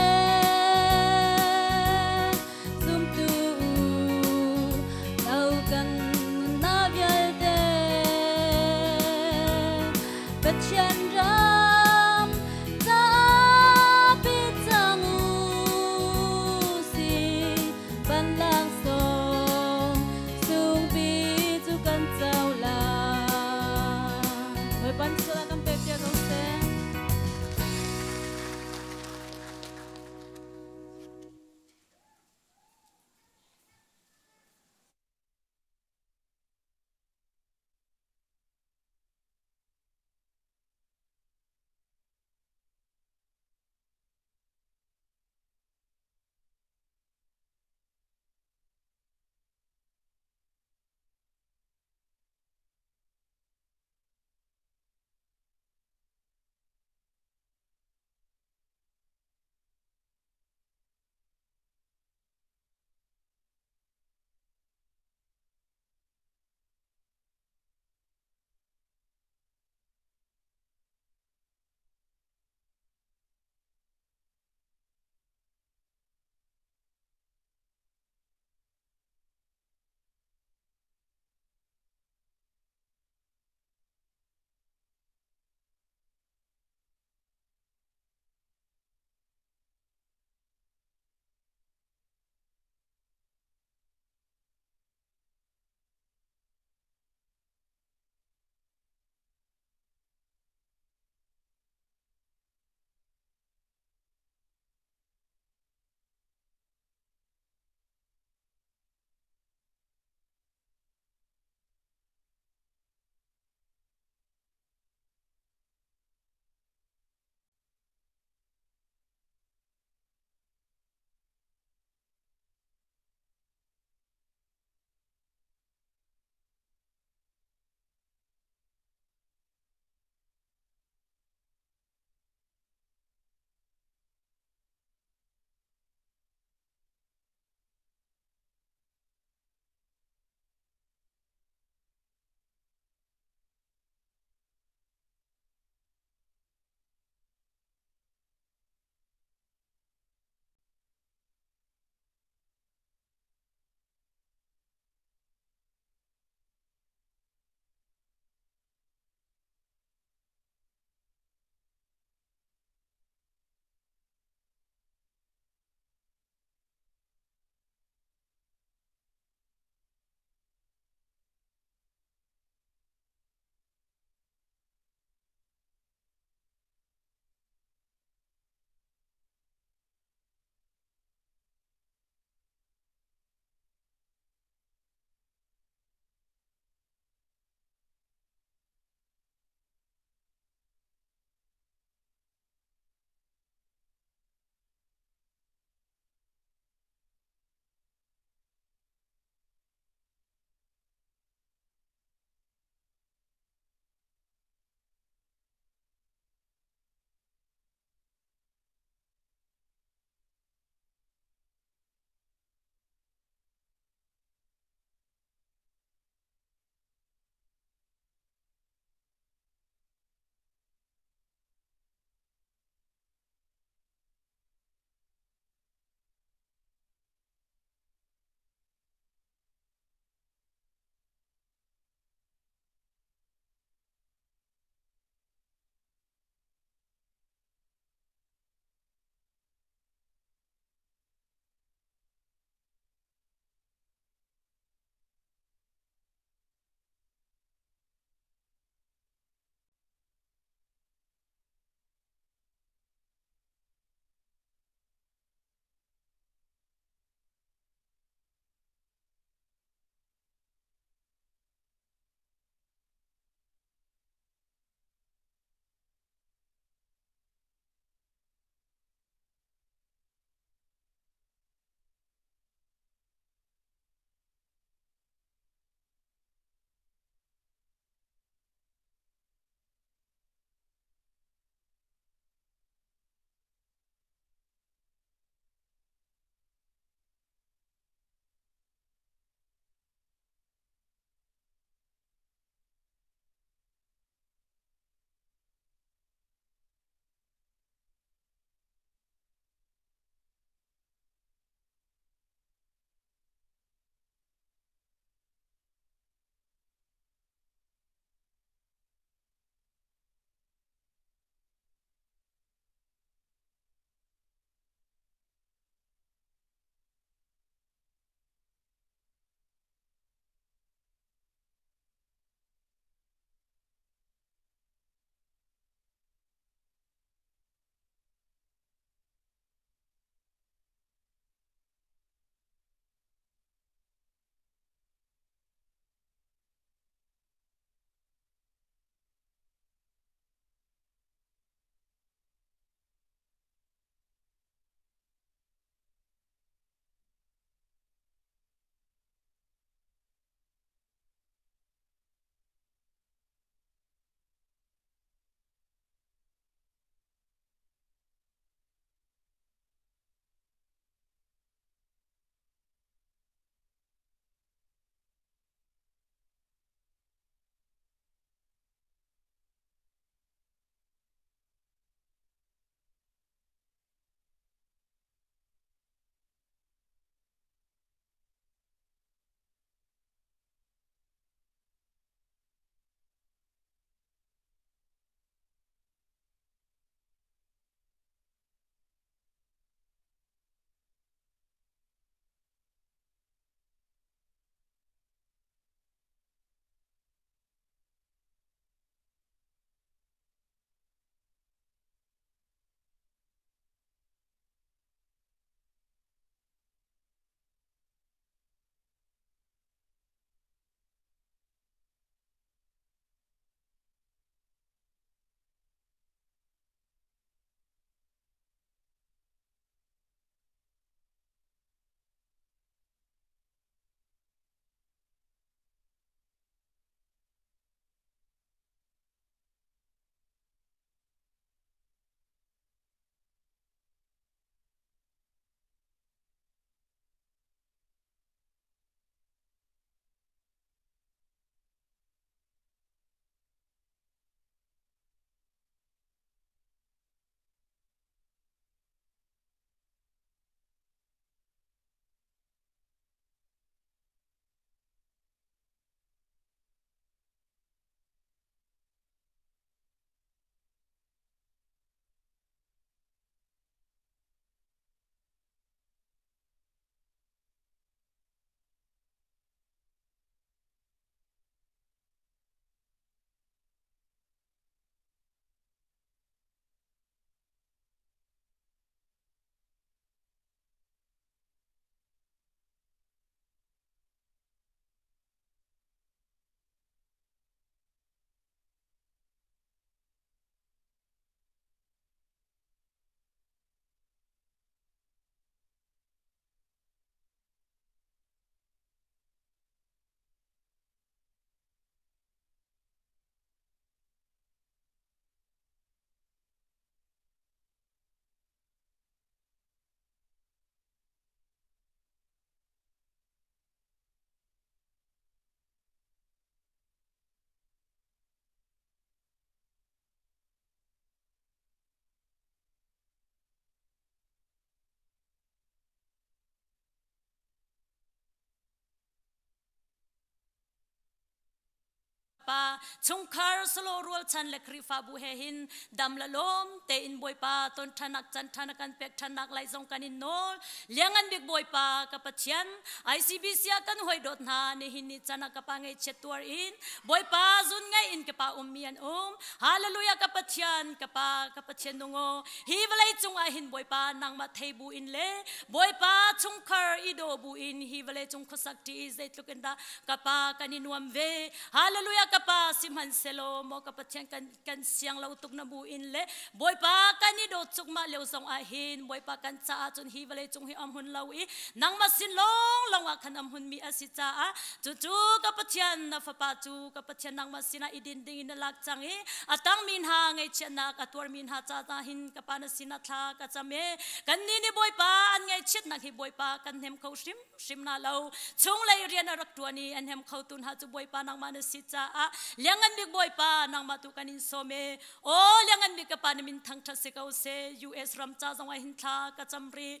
Pa chungkhar solo rualchan le Khrihfabu he hin dam la lawm tein Bawipa ton ṭhanak can ṭhan kan pek ṭhannak lai zong kan in nawl. Liangan bik Bawipa ka Pathian ICBC ah kan hoi dawt hna nihin ni chan ah ka pa ngaihchiat tuar in Bawipa zun ngai in ka pa ummi an um. Hallelujah ka Pathian ka pa ka Pathian nungo hi vawlei cung ah hin Bawipa nangmah thei bu in le Bawipa chungkhar i daw bu in hi vawlei cung khuasak ṭi zeitluk in dah ka pa kan i nuam ve. Hallelujah ka pa sihmanhsehlaw maw ka Pathian kan kan siang lo tuk na bu in le Bawipa kan i dawt cuk mah lio zong ah hin Bawipa kan caah cun hi vawlei cung hi am hun lo i nangmah sin lawng lawng ah khan am hun mi a si caah cucu ka Pathian na fapa cu ka Pathian nangmah sinah i din ding in na lak cang i a tangmi hna ngaihchiatnak a tuarmi hna ca ta hin ka pa na sinah thla ka cam e kan nih nih Bawipa an ngaihchiatnak hi Bawipa kan hnem kho hrim hrim na lo. Chunglei rian a rak ṭuan i an hem khotu hna cu Bawipa nangmah na si caah liangngan bik Bawipa nangmah tu kan in sawm e. Aw liangngan bik ka pa na min thangṭhat si ko seh. US ram ca zong ah hin thla ka cam rih.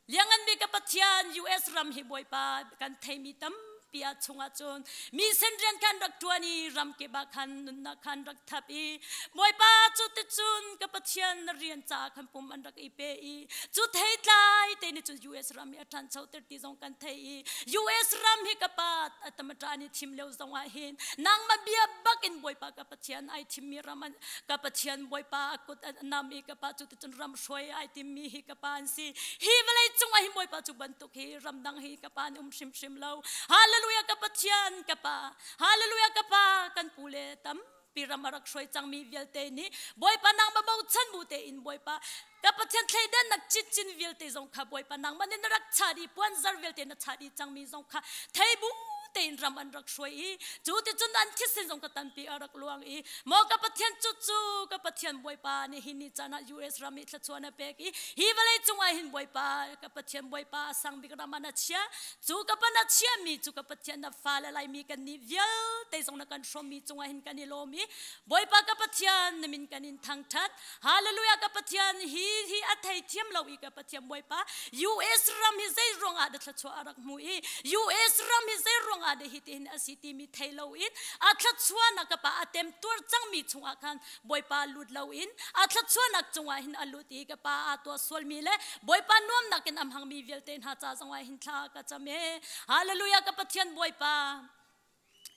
Liangngan bik ka Pathian US ram hi Bawipa kan theimi tampi ah chungah cun mi sen rian khan rak ṭuan i ram kip ah khan nunnak khan rak thap i Bawipa cu ticun ka Pathian na rian caah khan pum an rak i pe i cu theitlai te nih cun US ram hi a ṭhanchoter ti zong kan thei i US ram hi ka pa tamata nih thim lio zong ah hin nangmah bia bak in Bawipa ka Pathian ai thimmi ram ka Pathian Bawipa a kut a nam i ka pa cu ticun ram hruai ai timmi hi ka pa an si. Hi vawlei cung ah hin Bawipa cu bantuk hi ramdang hi ka pa nih um hrimhrim lo. Hallelujah ka Pathian ka pa. Hallelujah ka pa kan pu le tam pi ram a rak hruai cangmi vialte nih Bawipa nangmah bochan bu tein Bawipa ka Pathian thleidannak citcin vialte zong kha Bawipa nangmah nih na rak chat i puanzar vialte na chat i cangmi zong kha thei bu tein ram an rak hruai i cu ticun an thisen zong ka tampi a rak luang i maw ka Pathian cu cu ka Pathian Bawipa nih hi ni caan ah US ram i thluachuah na pek i hi vawlei cungah hin Bawipa ka Pathian Bawipa a sang bik ram ah na chia. Cu ka pan a chiahmi cu ka Pathian na fale Laimi kan nih vialte zong na kan hrawmmi cungah hin kan i lawm i Bawipa ka Pathian na min kan in thangthat. Hallelujah ka Pathian hi hi a thei thiam lo i ka Pathian Bawipa US ram hi zei ruangah dah thluachuah a rak hmu i US ram hi zei ruangah dah hi tihin a si timi thei lo in a thluachuahnak ka pa a temtuar cangmi chungah khan Bawipa lut lo in a thluachuahnak cungah hin a lut i ka pa aa tuah sualmi le Bawipa nuamnak in a hmangmi vialte hna ca zongah hin thla ka cam e. Hallelujah ka Pathian Bawipa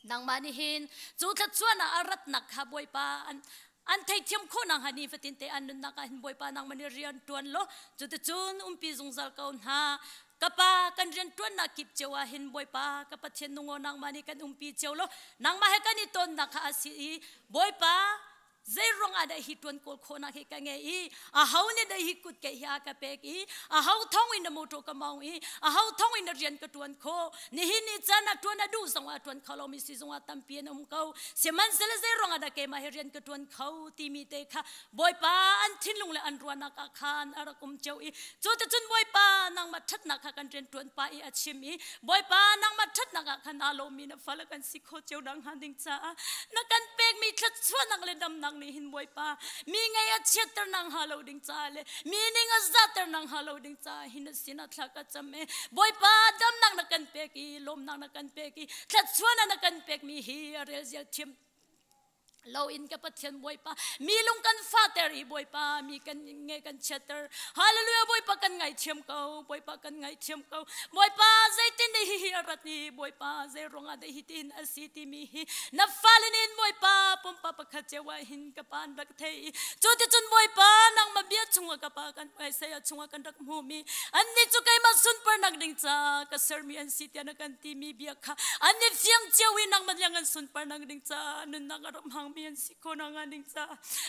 nangmah nih hin cu thluachuahnak a ratnak kha Bawipa an an theithiam khawh nak hnga ni fatin te an nunnak ah hin Bawipa nangmah nih rian tuan law cuticun umpi zungzal ko hna. Ka pa kan rian tuannak kip cio ah hin Bawipa ka Pathian nungaw nangmah nih kan umpi cio law nangmah he kan i tonnak kha a si i Bawipa zei ruang ah dah hi tuan kawl khawhnak hi ka ngei i a ho nih dah hi kut ke hi a ka pek i a ho thong in na motor ka mong i a ho thong in na rian ka tuan kho nihin ni caan ah tuan a duh zong ah tuan kho lomi si zong ah tampi an um ko. Sihmanhsehlaw zei ruang ah dah keimah hi rian ka tuan kho timi te kha Bawipa an thinlung le an ruahnak ah khan a rak um cio i cu ticun Bawipa nangmah ṭhatnak kha kan rian ṭuan pah i a chim i Bawipa nangmah ṭhatnak ah khan aa lawmmi na fale kan si kho cio nakhnga ding caah na kan pekmi thluachuahnak le damnak nih hin Bawipa mi ngei a chiatter nakhnga lo ding caah le mi ning a zahter nakhnga lo ding caah hin na sinah thla ka cam e. Bawipa damnak na kan pek i lawmnak na kan pek i thluachuahnak na kan pekmi hi a relzial thiam lo in ka Pathian Bawipa mi lung kan fater i Bawipa mi kan nge kan chiatter. Hallelujah Bawipa kan ngaithiam ko Bawipa kan ngaithiam ko. Bawipa zeitin deh hi hi a rat ni Bawipa zei ruangah deh hi tin a si timi hi na fale nin Bawipa pumpa pakhat cio ah hin ka pa an rak thei i cu ticun Bawipa nangmah bia chungah ka pa kan Isaiah chungah kan rak hmumi annih cu keimah sunparnak ding ca ka sermi an si tiah na kan timi bia kha annih fiang cio i nangmah liang an sunparnak ding ca nunnak a rak hmangmi an si kho nakhnga ding ca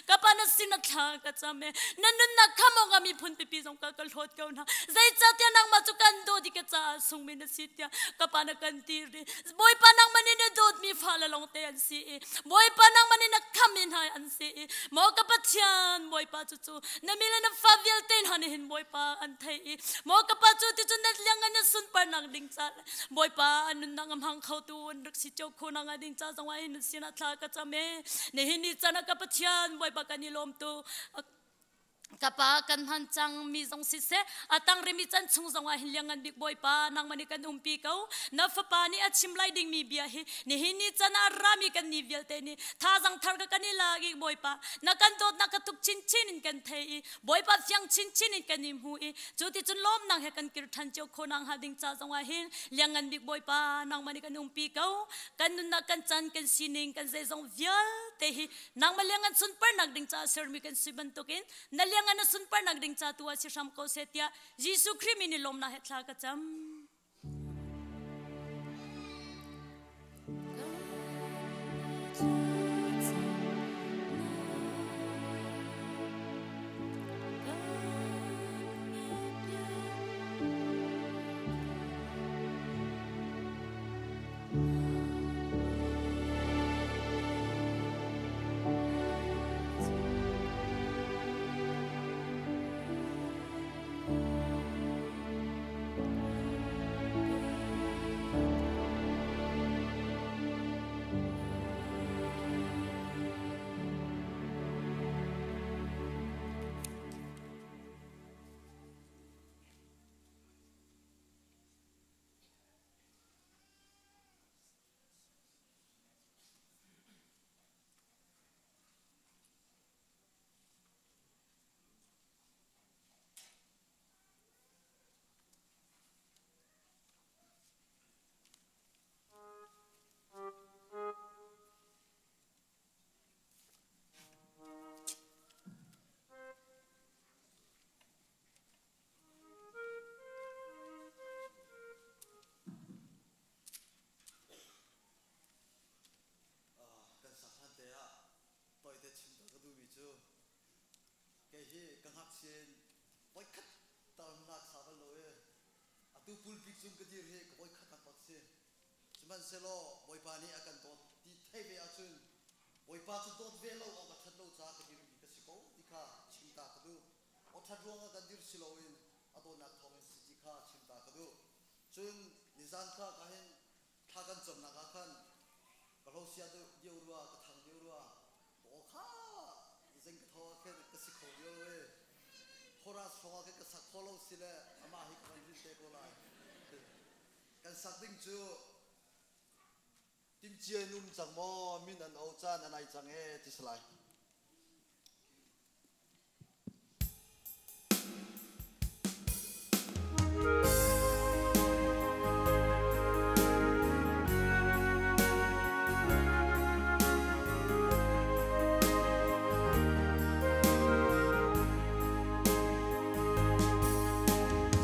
ka pa na sin a thla ka cam e. Na nunnak kha maw nga miphun pipi zong ka ka hlawt ko hna. Zeicahtiah nangmah cu kan dawt i ka caah sungmi na si tiah ka pa na kan ti ri. Bawipa nangmah nih na dawtmi fale lawngte an si i Bawipa nangmah nih na khammi hna an si i maw ka Pathian Bawipa cu cu na mi le na fa vialte hna nih hin Bawipa an thei i maw ka pa cu ti cu na liang na sunparnak ding ca Bawipa an nunnak a hmang khotu an rak si cio kho nakhnga ding ca zong ah hin sinah thla ka cam e. Nihin ni caan ah ka Pathian Bawipa kan i lawm tu. Kapa kan hman cang mi zong siseh atang rimi chan chung zong ah hin liangan bik Bawipa nangmah nih kan umpi ko. Na fapa nih a chim lai ding mi bia hi nihin ni chan ah rami kan ni vialte nih thazang thar ka kan i lak i Bawipa na kan dawtnak ka tuk chinchin in kan thei i Bawipa fiang chinchin in kan i hmu i cu ti cun lawmnak he kan kir than cio kho nang ha ding ca zong ah hin liangan bik Bawipa nangmah nih kan umpi ko. Kan nunnak kan chan kan sining kan zeizong vialte hi nangmah liangan sunparnak ding caah sermi kan si bantukin na liangan na sunparnak ding ca tu ah si hram ko seh tiah Jesuh Khrih min i lawmnak he thla ka cam. Kan sak hlan te ah tawite chim ta ka duhmi cu kei hi ka ngakchia in voikhat tal hla sa bal lo i atu pulpit cung ka dir hi ka voikhat nak bak si. Sihmanhsehlaw Bawipa nih a kan dawt ti thei ve ahcun Bawipa cu dawt ve lo awk a ṭhat lo caah ka dirmi ka si ko ti kha chim ta ka duh. Aw ṭhat ruangah kan dir si loin a dawtnak thawngin si ti kha chim ta ka duh. Cun nizan kha ka hin thla kan camnak ah khan ka hlosia deuh rua, ka thang deuh rua, ka aw kha zing ka tho ah khin ka si kho lio lo i chorus hrawng ah khin ka sak kho lo si le amah hi ka van rin te ko lai. Kan sak ding cu timcia in um cang maw min an o caan an ai cang e ti si lai.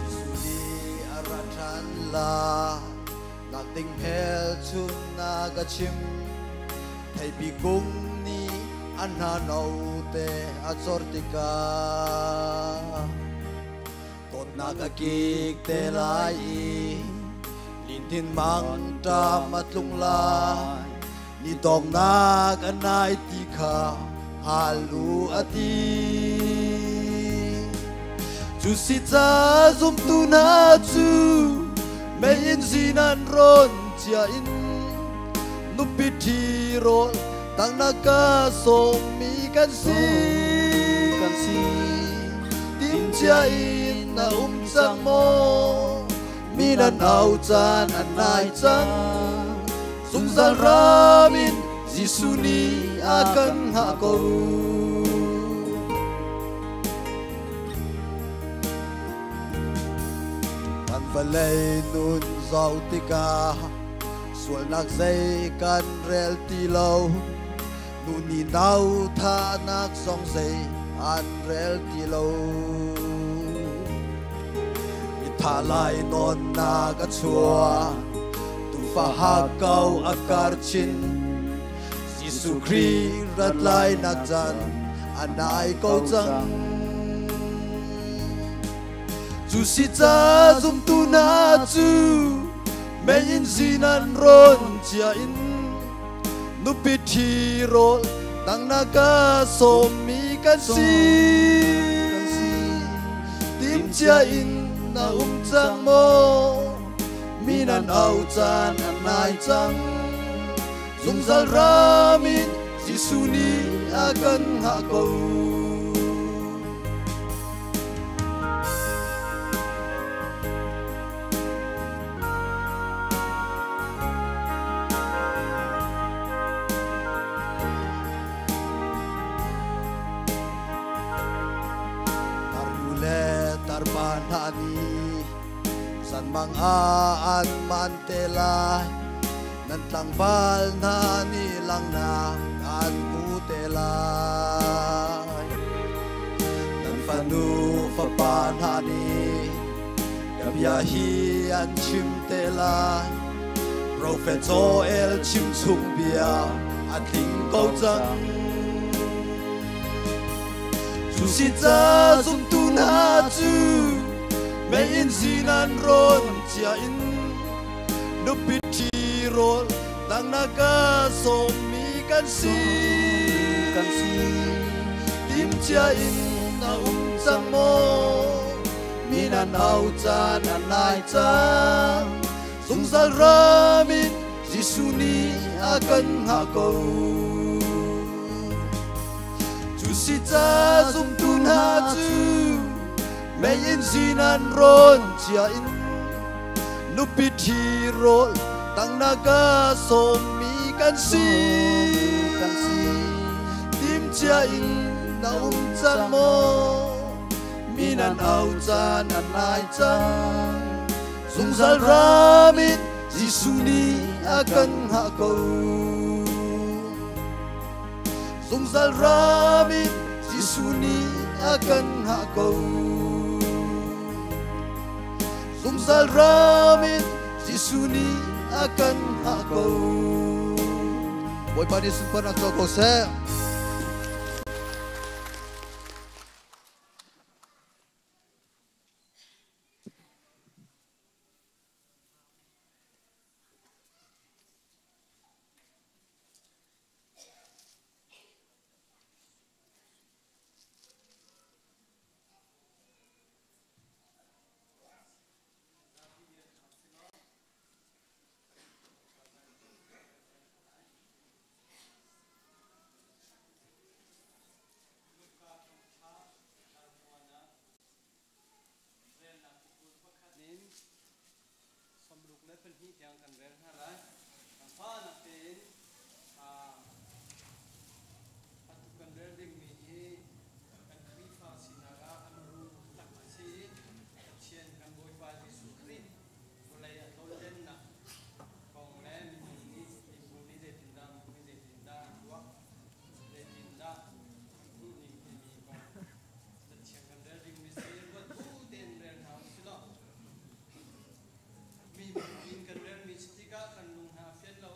Jesuh nih a ra ṭhan la nak ding hmelchun na ka chim theipi kung nih a hna note a cor tikah dawtnak a kik te lai i lintin mangṭam a tlung lai ni dongnak a nai ti kha hal u a ti. Cu si ca zumtu hna cu meiinn zin an rawn cia in nupi ṭhi rawl tangnak a sawmmi kan si. Kan si. Timcia in na um cang maw? Mi nan au caan an nai cang. Zungzal ram in Jesuh nih a kan hngah ko. Kan vawlei nun zoh tikah sualnak zei kan rel ti lo. Nu nih nau thahnak zong zei an rel ti lo. Mitha lai nawnnak a chuah, tufa hakkau a kar chin. Jesuh Khrih rat lai nak caan a nai ko cang. Cu si ca zumtu hna cu meiinn zin an rawn cia in nupi ṭhi rawl dangnak a sawmmi kan si. Timcia in na um cang maw? Mi nan au caan a nai cang. Zungzal ram in Jesuh nih a kan hngah ko. Nan mang ah an man te lai. Nan tlangval hna nih langhnak an hmu te lai. Nan fanu fapa hna nih ka bia hi an chim te lai. Profet Joel chim chung bia a tling ko cang. Cu si ca zumtu hna cu meiinn sin an rawn cia in nupi ṭhi rawl dangnak a sawmmi kan si. Kan si. Timcia in na um cang maw? Mi nan au caan a nai cang. Zungzal ram in Jesuh nih a kan hngah ko. Cu si ca zumtu hna cu meiinn sin an rawn cia in nupi ṭhi rawl tangnak a sawmmi kan si. Kan si. Timcia in na um cang maw? Mi nan au caan a nai cang. Zungzal ram in Jesuh nih a kan hngah ko. Zungzal ram in Jesuh nih a kan hngah ko. Zungzal ram in Jesuh nih a kan hngah ko. Bawipa nih sunparnak co ko seh. Relnak 20 pakhat in 62 tiang kan rel hna lai. Fanak tein atu kan rel dingmi hi kan Khrihfa sinak ah a muru tak a si i Pathian kan Bawipa Jesuh Khrih vawlei a tlawnlennak kong le minung nih mibu nih zeitindah mibu nih zeitindah an ruah zeitindah an hmuhning timi kong Cathiang kan rel dingmi si ruat bu tein rel hna u si law mi bu in kan relmi si tikah kan lung hna a fian lo.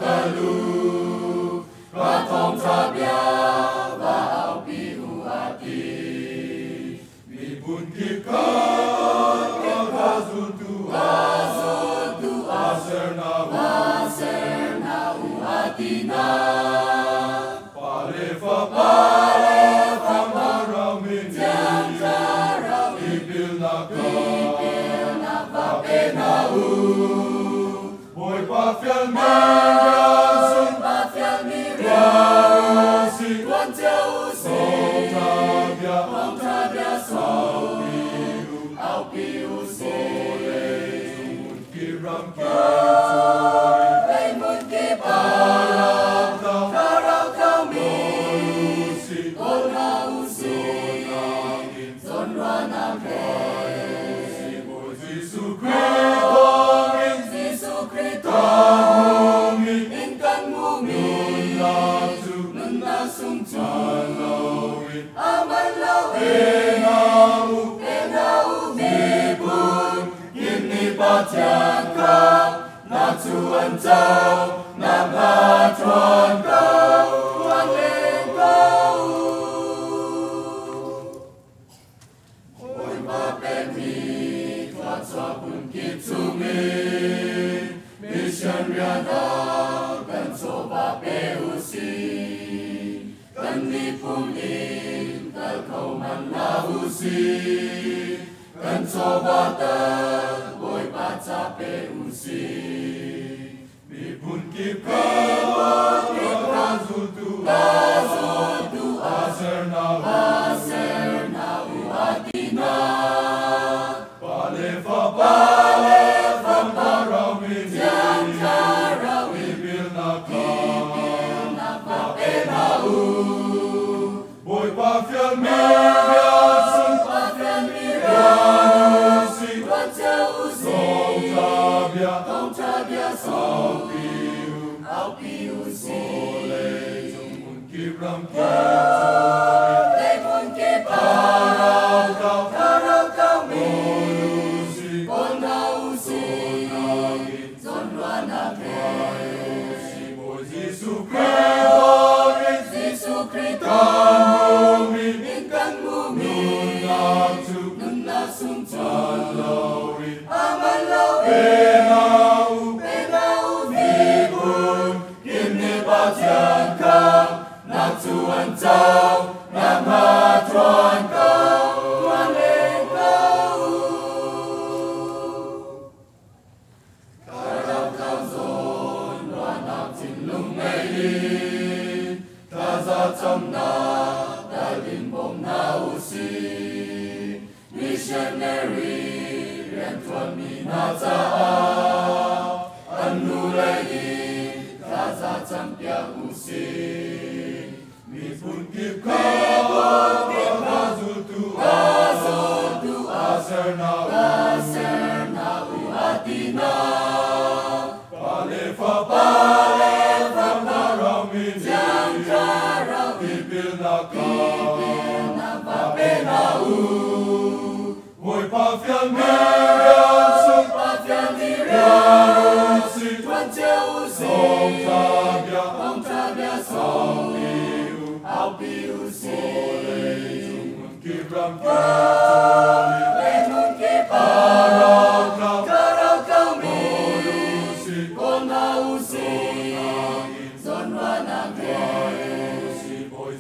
kal u, ka thawngṭha bia va aupi u a ti. Miphun kip kha ka zultu ah ser hna u, a ti hna. Pa le Fapa le Thlarau min in tipilnak kha va pe hna u. Bawipa fialmi rian sung thawngṭha bia aupi u vawlei cung hmunkip ramkip thlarau tlaumi kawl hna u sih, zawnruahnak he Bawi Jesuh Khrih thawngin in kan hmuhmi nunnak sung cu a man loin pe hna u. Miphun kip nih Pathian kha nak cu an co nakhnga ṭuan ko, ṭuan len ko u. Bawipa pekmi thluachuah phunkip chungin mission rian ah kan chawva pe u sih. Kan miphun in kal kho hmanh hlah u sih. Kan chawva tal Bawipa ca pe u sih. Miphun kip kha zultu ah ser hna u a ti hna. Pa le Fapa le Thlarau min in tipilnak kha va pe hna u. Bawipa fialmi rian sih, thawngṭha bia aupi u vawlei cung hmunkip ramkip thlarau tlaumi kawl hna u sih, zawnruahnak he Bawi Jesuh Khrih thawngin in kan hmuhmi nunnak sung cu a man loin pe hna u. Miphun kip nih Pathian kha nak cu an co nakhnga ṭuan ko, ṭuan len ko u. Thlarau tlau zawnruahnak thinlung ngei in thlaza camnak dal in bawm hna u sih. Missionary rianṭuanmi hna caah an hnulei in thlaza campiak u sih. Miphun kip kha zultu ah ser hna u a ti hna. Pa le Fapa le Thlarau min in tipilnak kha va pe hna u. Bawipa fialmi rian sih, thawngṭha bia aupi u vawlei cung hmunkip ramkip thlarau tlaumi kawl hna u sih, zawnruahnak he Bawi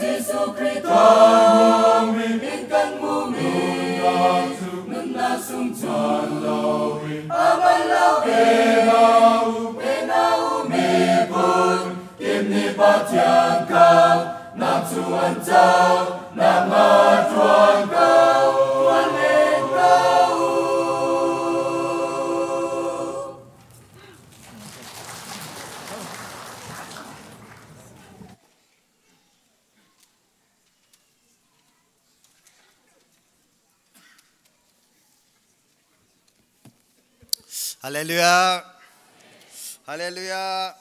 Jesuh Khrih thawngin in kan hmuhmi nunnak sung cu a man loin pe hna u. Miphun kip nih Pathian kha nak cu an co nakhnga ṭuan ko, ṭuan len ko u. Hallelujah. Hallelujah.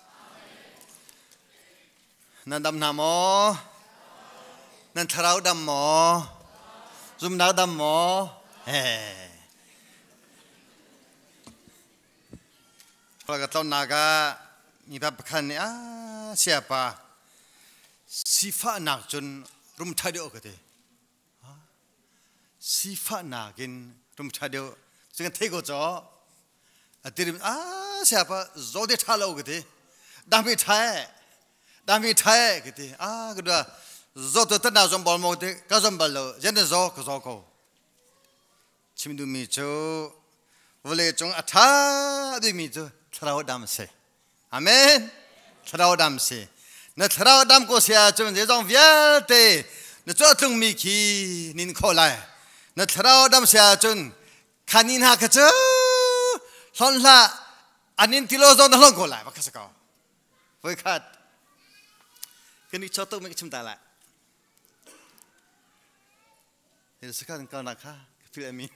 Nan dam hna maw? Nan thlarau dam maw? Zumnak dam maw? He. Ka tlonnak ah mipa pakhat nih a siapa sifahnak cun rum ṭha deuh ka ti. Sifahnak in rum ṭha deuh cu kan thei ko caw. A tirim a siapa zo te ṭha lo ka ti. Dami ṭha e dami ṭha e ka ti. A ka dua zo to tan zom bal mo te ka zom bal lo jen zo ka zo ko. Chim duhmi cu vawleicung a ṭha bikmi cu thlarau dam a si. Amen. Thlarau dam si. Na thlarau dam ko si ahcun zeizong vialte na tuahtlungmi khi nin khawh lai. Na thlarau dam si ahcun kha ni hna kha cu hlon hlah an in tilo zong na hlon ko lai va kha si ko. Voikhat kan i chawt tuk mi ka chim ta lai. Sakhan kalnak kha ka feel ami.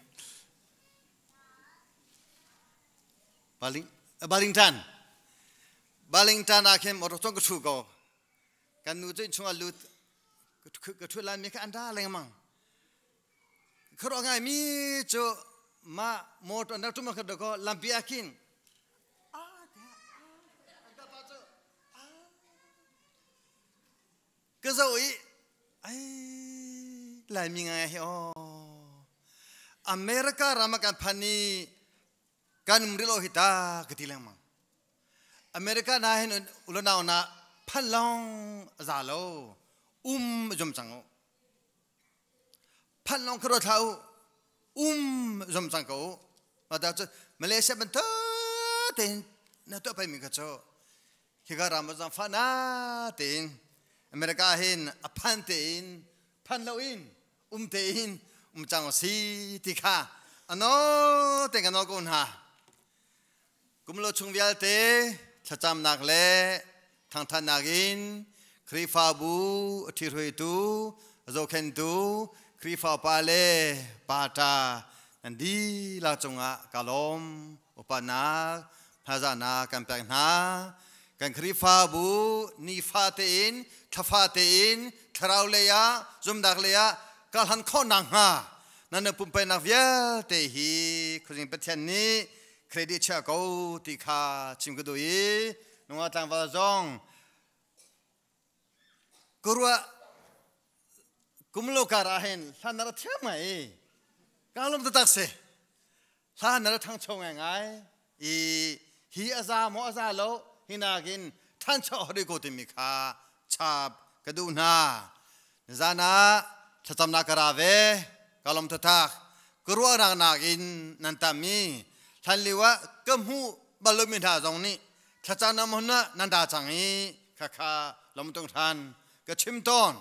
Baling Balingtan Balingtan ah khin motor cong ka thu ko. Kan nu cu innchung ah lut ka thu lai mi kha an ra lengmang. Khuaruah ngai mi cu mah motor an rak tum kha ko lampi ah khin Ka zoh i ai Laimi ngai hi aw America ram ah kan phan i kan um rih lo hi ta ka ti lengmang. America na hin ulanau na phan lawng a za lo um zum cang u. Phan lawng kha ruat hlah u um zum cang ko u. Mah cu Malaysia bantuk tein na tuah pei mi kha cu Hika ram ah zaangfah na tein America hin a phan tein phan loin um tein um cang si ti kha ano te kan nawl ko hna. Kum lo chung vialte thlacamnak le thangthatnak in Khrihfabu a ṭhihruaitu a zohkhenhtu Khrihfa upa le pa ṭa nan dihlak cungah ka lawm. Upatnak hmaizahnak kan pek hna. Kan Khrihfabu nifa tein thlafa tein thlarau lei ah zumnak lei ah karhlan khawh nakhnga nan pumpeknak vialte hi Khuazing Pathian nih credit chia ko ti kha chim ka duh i nungak tlangval zong ka ruah kum lo kar ah hin hlan na ra thiam ngai i ka lawm taktak si. Hla na ra ṭhangcho ngaingai i hi a za maw a za lo hi nakin ṭhancho hori ko timi kha chap ka duh hna. Nizan ah thlacamnak ka ra ve ka lawm thatak ka ruahnak nakin nan tam i hlan lio ah ka hmuh bal lomi hna zong nih thlacamnak hmun ah nan ra cang i khakha lawm tung hran ka chim tawn.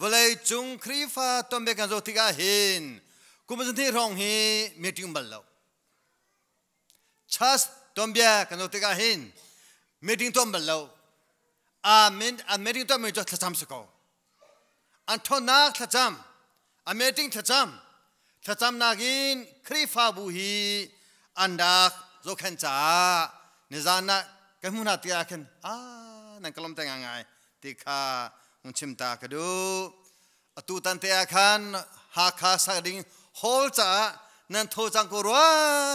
Vawlei cung Khrihfa tonbia kan zoh tikah hin kum zahnih hrawng hi meeting bal lo. Church tonbia kan zoh tikah hin meeting tuah bal lo. Amen a meeting tuah mi cu thlacam si ko. An ṭhawnnak thlacam, a meeting thlacam, thlacamnak in Khrihfabu hi an rak zohkhenh caah nizan ah kan hmuh hna tikah khin ah nan ka lawm te ngai ti kha hung chim ta ka duh. Atu tan te ah khan Hakha sak ding hall caah nan tho cang ko rua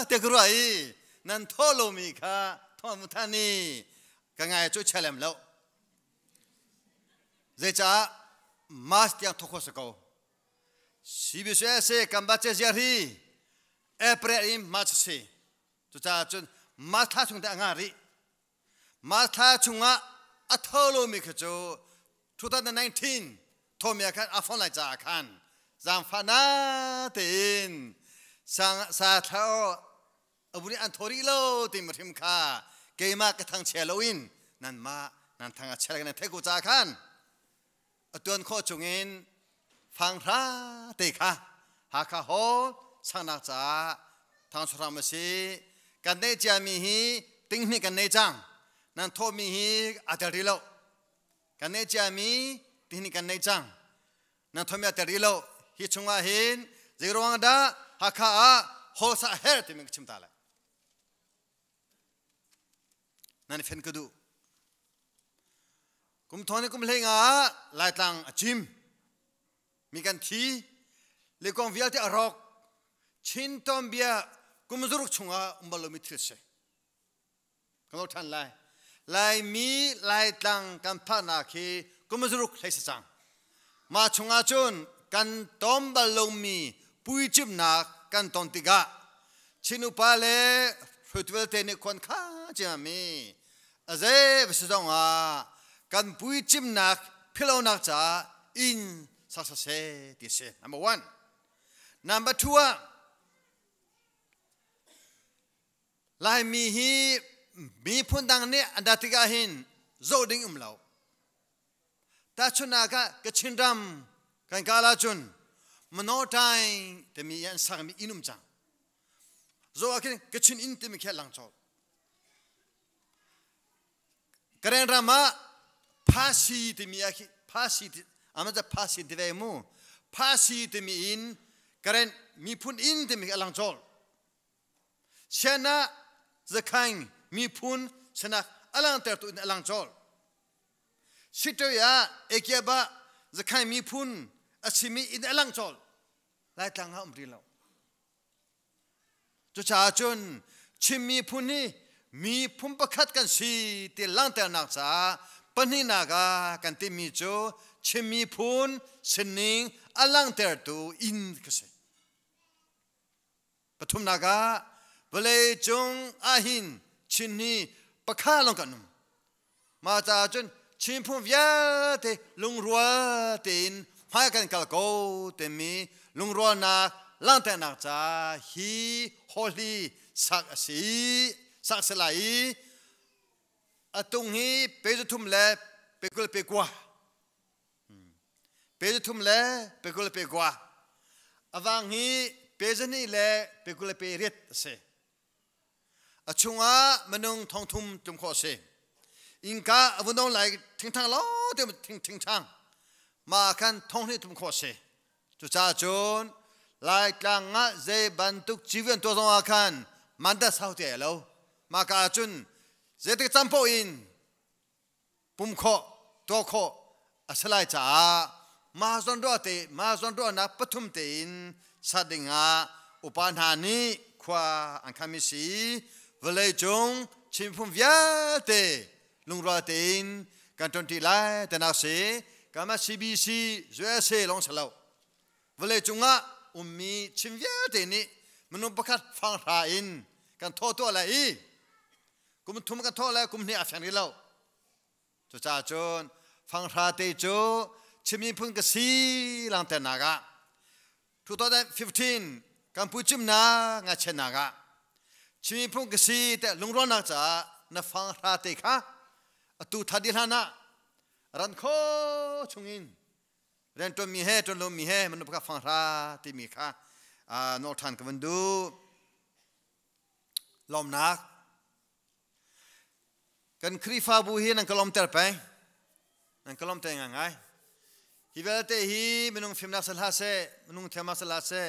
te ka ruah i nan tho lomi kha thawng mu than i ka ngai cu chelem lo. Zeicah March tiang thok si ko. CBCSA kan ba che ziar hi April in March si. Cucaah cun March thla chung te a nga rih. March thla chungah a tho lomi kha cu 2019 thawmi ah khan a phone lai caah khan zaangfah na tein sa thla a vun an thaw rih lo ti hrim kha keimah ka thang chia loin nanmah nan thang a chia nan theih ko caah khan a tuan khawh chungin fanghra te kha Hakha Hall sangnak caah thangchuahram a si. Kan neih ciami hi tinghnih kan nei cang. Nan thawhmi hi aa tel rih lo. Kan neih ciami tinghnih kan nei cang. Nan thawhmi aa tel rih lo. Hi chungah hin zeiruang dah Hakha ah hall sa her timi ka chim ta lai. Nan fen ka duh. Kum thong ni kum hlei nga ah Laitlang a cim. Mi kan thi. Lekong vialte a rawk. Chin tuanbia kum zaruk chungah um bal lomi thil si. Kan lo ṭhan lai. Laimi Laitlang kan phaknak hi kum zaruk hlei si cang. Mah chungah cun kan ton bal lomi puicimnak kan ton tikah Chin upa le hruaitu vialte nih khuan kha ciami a zei va si zongah kan puicimnak philonak caah inn sak saseh ti si. Number one. Number two ah Laimi hi miphun dang nih an dah tikah hin zoh ding um lo. Tahchunhnak ah Kachin ram kan kal ahcun Manotai timi an sakmi inn um cang. Zoh ah khin Kachin inn timi khi a lang colh. Karen ram ah Phasi timi ah khi Phasi ama ca Phasi ti ve mu. Phasi timi in Karen miphun inn timi khi a lang colh. Sian ah Zakhaing miphun sanak a langtertu in a lang colh. Sitoi ah Ekiaba Zakhaing miphun a simi in a lang colh. Laitlang ah um rih lo. Cucaah cun Chin miphun hi miphun pakhat kan si ti langhternak caah pahnihnak ah kan timi cu Chin miphun sining a langhtertu inn ka si. Pathumnak ah vawlei cung ahhin Chin hi pakha lawng kan um. Mah caah cun Chin phung vialte lungrual tein hmai kan kal ko timi lungrualnak langhternak ca hi hawhli sak a si sak si lai i a tung hi pe 3 le pe 20 pe 9 Pe 3 le pe 20 pe 9 a vang hi pe 2 le pe 20 pe 8 a si. A chungah minung 3000 tlum khawh a si. Innka a vun dong lai thingthang lo te thing thingthang ma khan 2,000 tlum khawh a si. Cucaah cun Laitlang ah zei bantuk civian tuah zong ah khan mandat sau ti ai lo. Mah ka ah cun zeitik caan paoh in pum khawh tuah khawh a si lai caah mah zawnruah te mah zawnruahnak pathum tein sat dingah upa hna nih khua an khanmi si vawlei cung Chin miphun vialte lungrual tein kan ṭuanṭi lai tinak si kanmah CBC USA lawng si lo vawlei cungah ummi Chin vialte nih minung pakhat fanghra in kan thawh tuah lai i kum thum kan thawh le kum hnih a fiang rih lo cucaah cun fanghra te cu Chin miphun ka si langternak ah 2015 kan puicimnak ngaichiatnak ah Chin miphun ka si te lungrualnak caah na fanghra te kha atu tha di hlan ah ran kho chungin rian ṭuanmi he ṭuan lomi he manu pakhat fanghra timi kha nawl ṭhan ka van duh. Lawmnak. Kan Khrihfabu hi nan ka lawmter peng. Nan ka lawmter ngaingai. Hi vialte hi minung fimnak sal hlah seh, minung thiamnak sal hlah seh,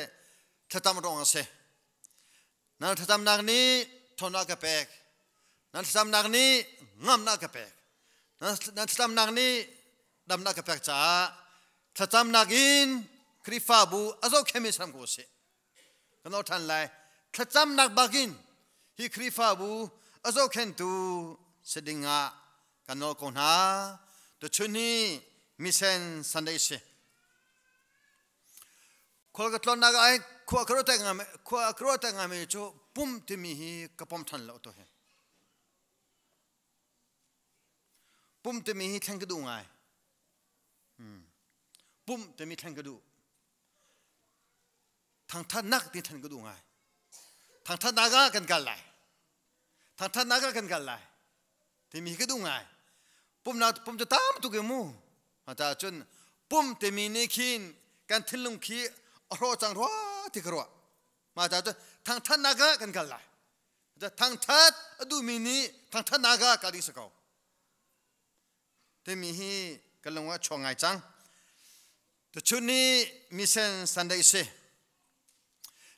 thlacam ruang a si. Nan thlacamnak nih ṭhawnnak ka pek. Nan thlacamnak nih ngamnak ka pek. Nan thlacamnak nih damnak ka pek caah thlacamnak in Khrihfabu a zohkhenmi sam ko sih. Kan or ṭhan lai. Thlacamnak bakin hi Khrihfabu a zohkhentu si dingah kan nawl ko hna. Tuchun hi Mission Sunday si. Khual ka tlawnnak ah khua ka ruah ngam khua ka ruah ngami cu pum timi hi ka pom ṭhan lo to hi. Pum timi hi thleng ka duh ngai. Pum timi thleng ka duh. Thangthatnak ti than ka duh ngai. Thangthatnak ah kan kal lai. Thangthatnak ah kan kal lai. Timi ka duh ngai. Pumnak pum cu tam tuk i mu. Mata cun pum timi nih khin kan thinlung khi a hrawh cang rua ti ka ruah. Mata cun thangthatnak ah kan kal lai. Thangthat a duhmi nih thangthatnak ah kal ding si ko. Timi hi ka lung ah chuak ngai cang. Tuchun ni Mission Sunday si.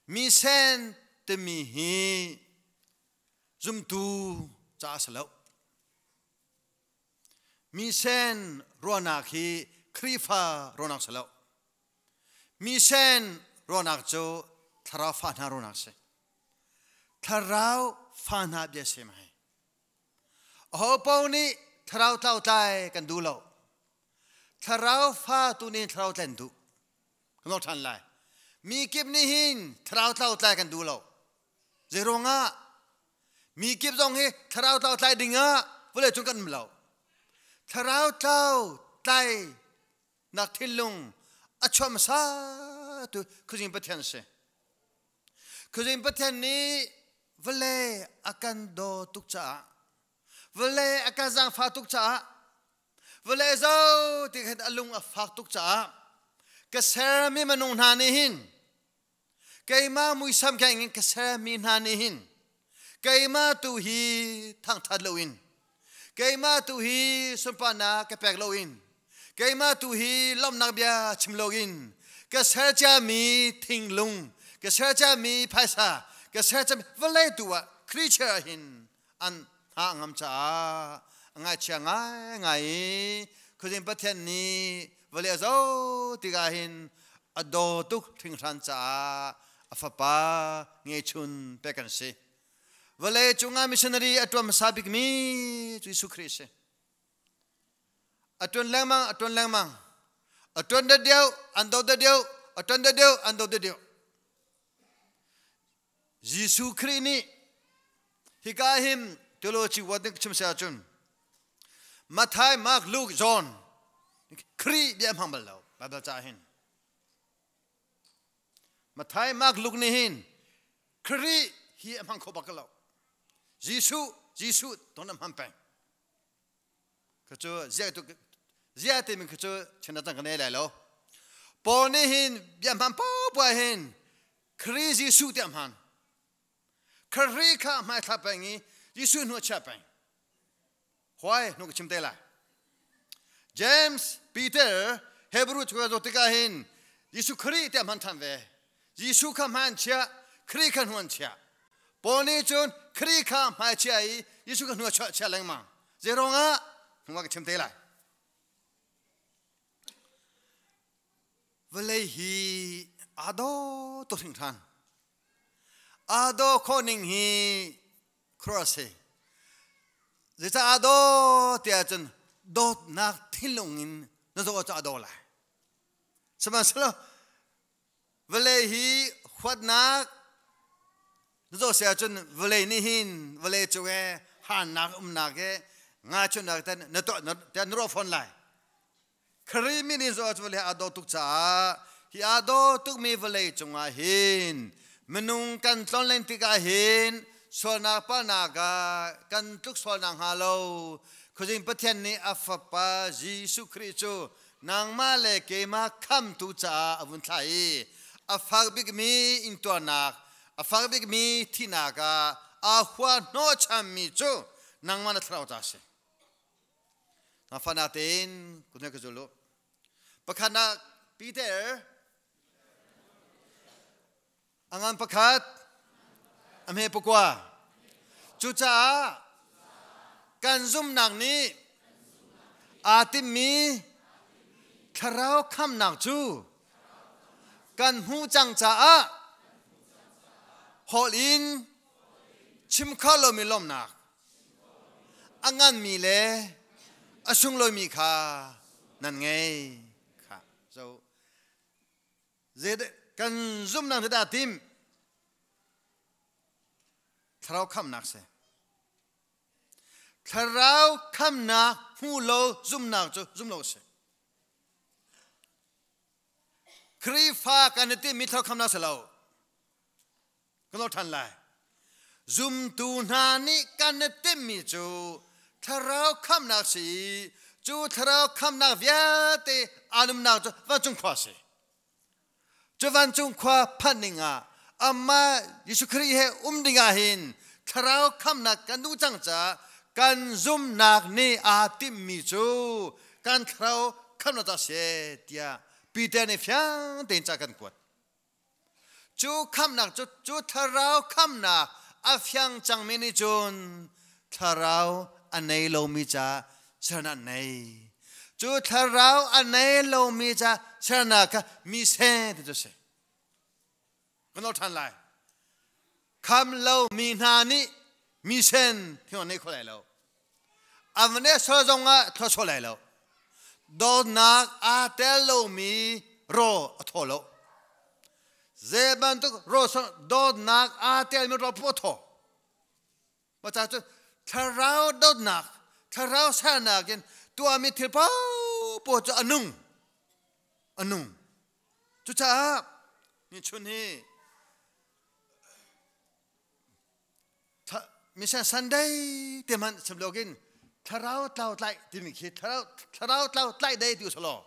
Mission timi hi zumtu ca si lo. Mission ruahnak hi Khrihfa ruahnak si lo. Mission ruahnak cu thlarau fa hna ruahnak si. Thlarau fa hna bia sem hai. Aho paoh nih thlarau tlau tlai kan duh lo. Thlarau fa tu nih thlarau tlen duh. Kan lo ṭhan lai. Mi kip nih hin thlarau tlau tlai kan duh lo. Zeiruangah mi kip zong hi thlarau tlau tlai dingah vawlei cung kan um lo. Thlarau tlau tlai nak thinlung a chuah hmasa tu khuazing Pathian si. Khuazing Pathian nih vawlei a kan daw tuk caah vawlei a kan zaangfah tuk caah vawlei zo ti khan a lung a fak tuk caah ka sermi minung hna nih hin keimah muisam keng in ka sermi hna nih hin keimah tu hi thangthat loin keimah tu hi sunparnak ka pek loin keimah tu hi lawmhnak bia chim loin ka ser ciami thinglung ka ser ciami phaisa ka ser ciami vawlei tu ah creature hin an hna ngam caah a ngaichia ngaingai i khuazing Pathian nih vawlei a zoh tikah hin a daw tuk hringhran caah a fapa ngeichun pek kan si. Vawlei cungah missionary a ṭuan hmasa bikmi cu Jesuh Khrih a si. A ṭuan lengmang, a ṭuan lengmang. A ṭuan da deuh, an do da deuh, a ṭuan da deuh, an do da deuh. Jesuh Khrih nih hika hin theology word nih chim si ahcun Matthai, Mark, Luke, John Khrih bia hmang bal lo Bible ca hin Matthai, Mark, Luke nih hin Khrih hi a hmang kho bak lo Jesuh Jesuh ton a hman peng Ka cu zia tu zia timi ka cu china cang ka nei lai lo Paul nih hin bia hman popoa hin Khrih Jesuh tiah hman Khrih kha hmai thla peng i Jesuh hnu a chia peng Huai hnu ka chim te lai James Peter Hebrew cu ka zoh tikah hin Jesuh Khrih tiah hman ṭhan ve Jesuh kha hman chia Khrih kha hnu an chia Paul nih cun Khrih kha hmai chia i Jesuh kha hnu a chuah chia lengmang zei ruangah hnu ka chim te lai Vawlei hi aa daw tuk hringhran. Aa daw khawh ning hi khuaruah a si. Zeicah aa daw ti ahcun dawtnak thinlung in na zoh ahcun aa daw lai. Sihmanhsehlaw vawlei hi huatnak na zoh si ahcun vawlei nih hin vawlei cung e harnak umnak e ngaichunak te na tuah na ruah fawn lai. Khrih min in zoh vawlei aa dawh tuk caah hi aa dawh tukmi vawlei cungah hin minung kan tlonlen tikah hin sualnak palnak ah kan tluk sualnak hnga lo khuazing Pathian nih a fapa Jesuh Khrih cu nangmah le keimah khamtu caah a vun thlah i a fak bikmi intuarnak a fak bikmi thihnak ah aa hua hnawhchanmi cu nangmah na thlarau ca a si. Fana tein kun ka zul u. Pakhatnak Peter a ngan pakhat a hme pakua. Cucaah kan zumnak nih aa timmi thlarau khamnak cu kan hmuh cang caah holh in chim kho lomi lawmhnak a nganmi le a sunglawimi kha nan ngei kha so kan zumnak nih dah tim thlarau khamnak si thlarau khamnak hmu lo zumnak cu zum lo si Khrihfa kan i timmi thlarau khamnak si lo Ka lo ṭhan lai. Zumtu hna nih kan i timhmi cu thlarau khamhnak si i cu thlarau khamhnak vialte aa lumnak cu vancung khua a si. Cu vancung khua phanh ding ah amah Jesuh Khrih he um ding ah hin thlarau khamhnak kan duh cang caah kan zumhnak nih aa timhmi cu kan thlarau khamhnak ca si tiah Peter nih fiang tein ca kan kuat. Cu khamnak cu cu thlarau khamnak a fiang cangmi nih cun thlarau a nei lomi ca sernak nei. Cu thlarau a nei lomi ca sernak kha mi se ti cu si. Kan ol ṭhan lai. Kham lomi hna nih mi sen thing nei kho lai lo. Avane so zongah thluachuah lai lo. Dawtnak aa tel lomi raw a thaw lo. Zei bantuk raw dawtnak aa telmi raw poh a thaw. Mah ca cu thlarau dawtnak, thlarau sernak in tuahmi thil paohpaoh cu a nung. A nung. Cucaah nichun hi mission Sunday te hmanh chim lokin thlarau tlau tlaih timi khi thlarau thlarau tlau tlaih dei ti usalaw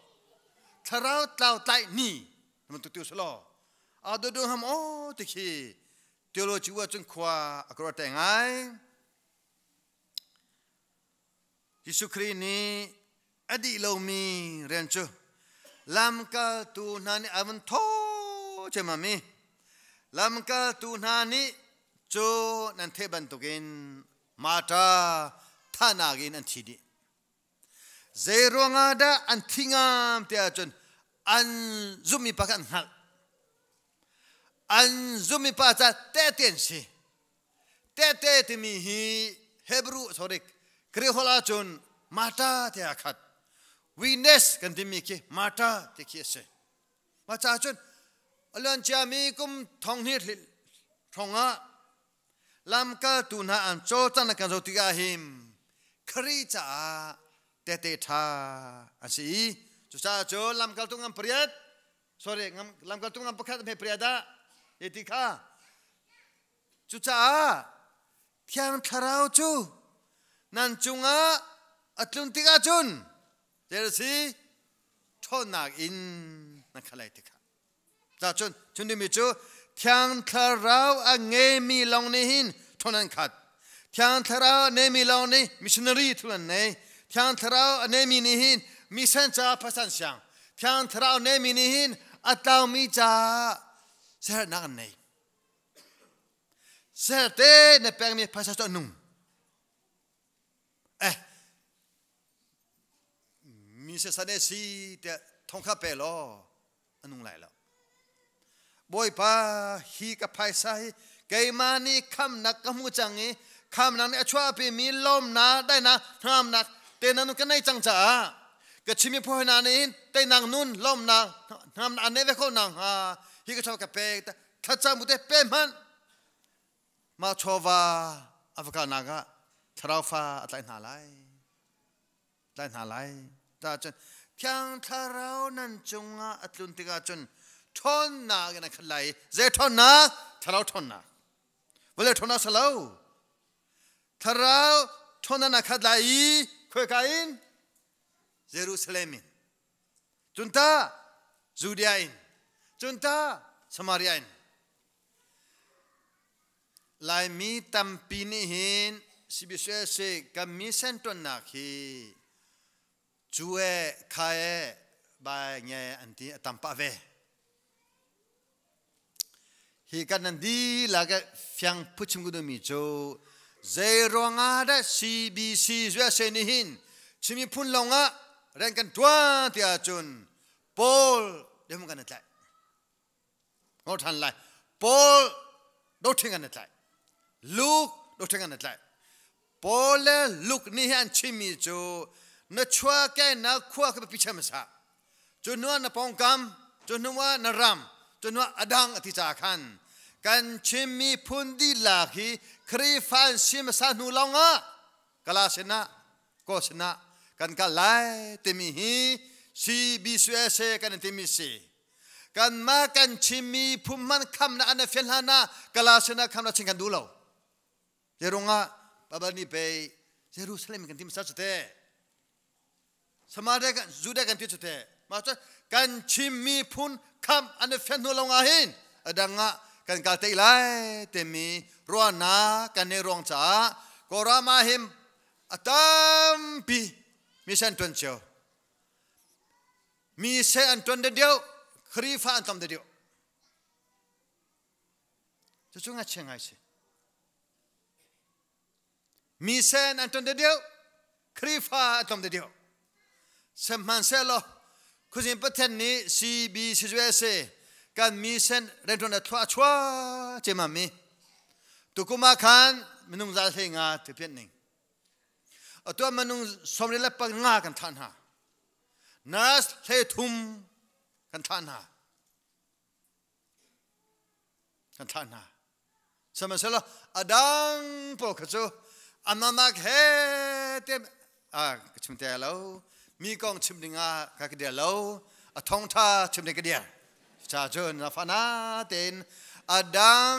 thlarau tlau tlaih ni bantuk ti usalaw a do do ham o ti khi theology wa cun khua a ka ruat ngai Jesuh Khrih nih a dih lomi rian cu lamkaltu hna nih a vun thaw ciammam i lamkaltu hna nih cu nan theih bantukin Marta thahnak in an thi dih. Zei ruangah dah an thi ngam tiah cun an zumhmi pa kha an hngalh. An zumhmi pa ca tehte an si. Tehte timi hi Hebrew sorry Greek holh ahcun martyr tiah a khat. Witness kan timi khi martyr ti khi a si. Mah caah cun a luan ciami kum thong hnih hrawng ah lamkaltu hna an cawlcang kan zoh tikah hin Khrih caah tehte ṭha an si i cucaah cun lamkaltu ngan pariat sorry lamkaltu ngan pakhat hme pariat ah ti kha Cucaah Thiang Thlarau cu nan cungah a tlun tikah cun si ṭhawnnak in nan khat lai ti kha. Cun cun timi cu Thiang Thlarau a ngeimi lawng nih hin ṭhawn an khat. Thiang Thlarau a neimi lawng nih missionary thil an nei. Thiang Thlarau a neimi nih hin mission caah phasan siang. Thiang Thlarau a neimi nih hin a tlaumi caah siaherhnak an nei. Serte na pekmi phaisa cu a nung. Eh, mi se sane si tiah thong kha pe law a nung lai lo. Bawipa hi ka phaisa hi keimah nih khamnak ka hmu cang i khamnak nih a chuahpi mi lawmnak daihnak hnamnak te na nun ka nei cang caah ka chimi phuai na nih teinak nun lawmnak hnamnak an nei ve kho na hnga hi ka chaw ka pek thlacam bu te pe hmanh mah chawva a va kalnak ah thlarau fa a tlaih hna lai tlai hna lai ta cun thiang thlarau nan cungah a tlun tikah cun ṭhawnnak in a khat lai zei ṭhawnnak thlarau ṭhawnnak vawlei ṭhawnnak salo thlarau ṭhawnnak na khat lai i khoika in Jerusalem in cun ta Judea in cun ta Samaria in Laimi tampi nih hin CBCUSA kan mission ṭuannak hi cu e kha e bai nge an ti a tam pah ve. Hi kan nan dihlak fiang phuchim ku duhmi cu zei ruangah dah CBC USA nih hin Chin miphun lawngah rian kan ṭuan ti ahcun Paul dehmung kan i tlaih. Ngol ṭhan lai. Paul doṭhing an i tlaih. Luke doṭhing an i tlaih. Paul le Luke nih hi an chimmi cu na chuahkehnak khua kha biapi chem hmasa. Cu hnu ah na pawngkam, cu hnu ah na ram, cu hnu ah a dang a ti caah khan kan chimmi phun dihlak hi Khrihfa an si hmasa hnu lawngah kala sinah ko sinah kan kal lai timi hi CBCUSA kan in timi si. Kanmah kan chimmi phun hman khamnak an fian hlan ah kala sinah khamnak chin kan duh lo. Jerungah Babel nih pei Jerusalem kan ti hmasa cu te. Samaria kan Judah kan ti cu te. Mah cu kan Chin miphun khamh an i fian hnu lawng ah hin a dang ah kan kal te lai timi ruahnak kan nei ruang caah Kawlram ah hin a tampi mission tuan cio. Mi se an tuan deuh, Khrihfa an tam deuh. Cucu ngakchia ngai si. Mi sen an ton deuh, Khrihfa an tom deuh. Sihmanhsehlaw khuazing Pathian nih CBCUSA kan mi sen rianṭuan a thluah a chuah ciammam mi tukum ah khan minung zal hlei nga ti pianh ning. Atu manung somri le panga kan thah hna. Nurse hlei thum kan thah hna. Kan thlah hna. Sihmanhsehlaw a dang pawl kha cu amamak he te ka chim te lo mi kong chim ding ah ka ka dir lo a thawngtha chim ding ka dir cha cun na fana tein a dang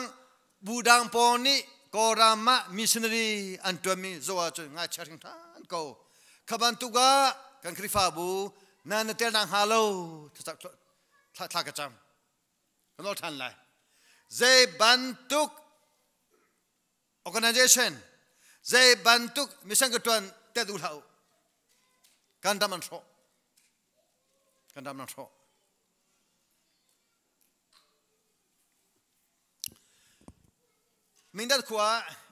bu dang pawl nih Kawlram ah missionary an tuanmi zo ahcun ngaichia hringhran ko kha bantuk ah kan Khrihfabu na na tel nak hnga lo thla thla ka cam kan ol ṭhan lai zei bantuk organization zei bantuk mission ka ṭuan te duh hlah u kan ram an hrawh kan ram an hrawh Mindat khua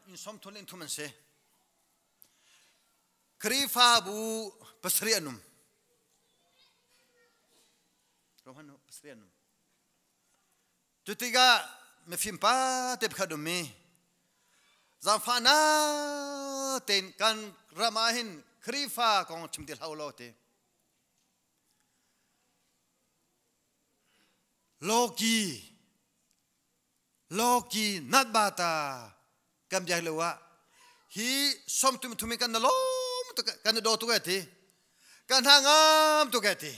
in som thun in thum an si Khrihfabu pasarih an um Rohan pasarih an um cu tikah mifim pa te pakhat ummi zaangfahnak tein kan ram ah hin Khrihfa kong chim ti hlah law ti Loki Loki natbata kan biak lo ah hi somtum thumi kan na lawm tuk kan na daw tuk ti kan hna ngam tuk ti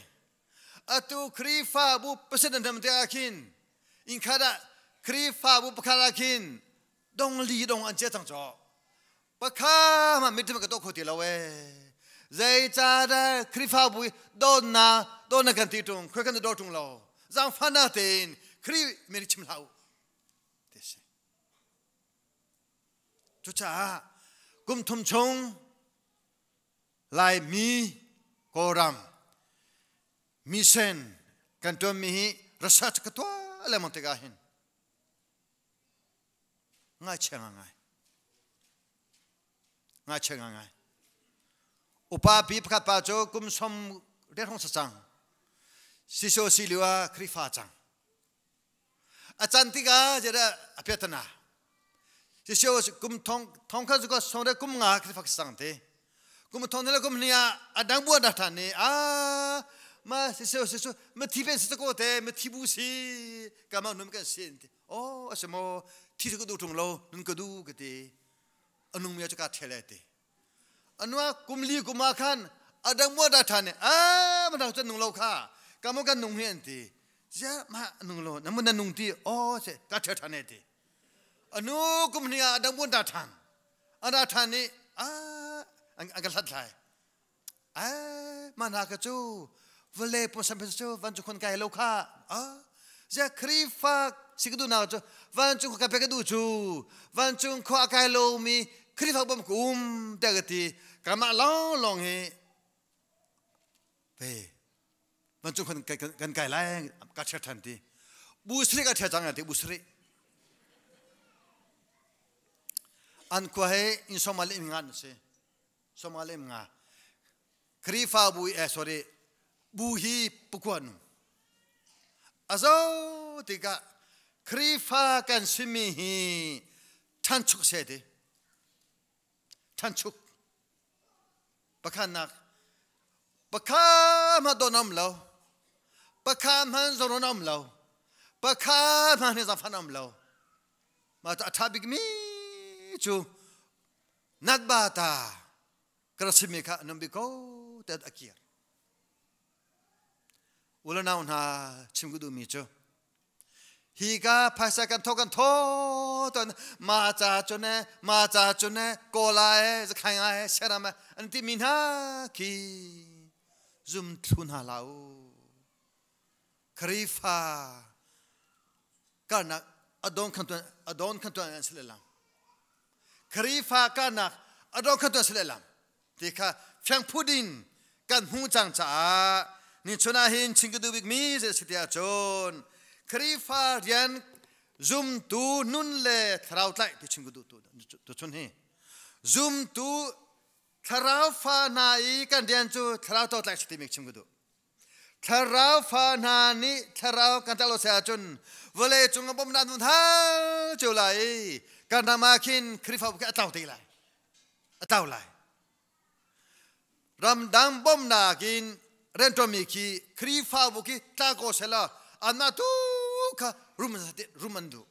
atu Khrihfabu president nam te ah khin in khat ah Khrihfabu pakhat ah khin dong li dong an che cang cho pakha ma mitim ka to kho ti lo e zei ca da Khrihfabu don na don na kan ti tung khoi kan do tung lo zang fana tein Khrih mi chim hlau te si Cucaah kum thum chung Laimi Kawlram mission kan ṭuanmi hi research ka tuah lengmang tikah hin ngaichia ngai ngaichia ngai upa pi pakhat pa cu kum som riat hong sa cang siso si lio ah Khrihfa cang A can tikah zeidah a piatana sisio kum thong thong kha zuka song de kum nga khi fak sang te kum thong le kum hnia a dang bua da than ni a ma sisio sisio ma thi pen si ko te ma thi bu si ka ma num kan sin te o asimo thi ko du tung lo nun ka du ka te anung mi ka thele te anua kum li kuma khan adang mo da than a ma dang chan nung lo kha ka mo kan nung hi an ti zia ma nung lo na mun na nung ti o se ka the than e ti anu kum ni adang mo da than ada than ni a an ka hlat thlai a ma na ka chu vale pu sam chu van chu khon kai lo kha a zia khrifa sikdu na chu van chung ka pe ka du chu van chung kho kai lo mi khrifa bom kum te ka ti kama long long hi pe van chung khon kan kai lai ka ther than ti bu sri ka ther chang ti bu sri an khua he in somali ngan se Somalim nga Khrihfabu eh sorry bu hi pukuan azo tikah Khrihfa kan simi hi ṭhanchuk se ti ṭhanchuk pakhatnak pakha ma don am lo pakha hman zoron am lo pakha hman hi zafan am lo ma ta a ṭha bik mi cu Natbata ka ra simi kha nan bi ko te a kir. Ulanau hna chim ka duhmi cu hi ka phaisa kan tho kan tho ton ma cha chun e ma cha chun e kola e zakhai nga e seram e an ti mi hna khi zum thlu hna lau Khrifa karnak adon khan tuan adon khan tuan an sile lang Khrifa karnak adon khan tuan sile lang ti kha fiang phudin kan hmu cang caah ni chuna hin chingku bik mi ze sitia chon Khrifa rian zumtu nun le thlarau tlai ti chingku du tu chun hi zumtu thlarau fa hna i kan rian cu thlarau to tlai si mi chim ku du Thlarau fa hna nih thlarau kan tlak lo se ahcun vawlei cung ah bawmhnak nun hal cio lai i kan ram ah khin Khrihfabu khi a tlau te lai. A tlau lai. Ramdang bawmhnak in rianṭuanmi khi Khrihfabu khi tla ko sehla anmah tu kha rum rum an duh.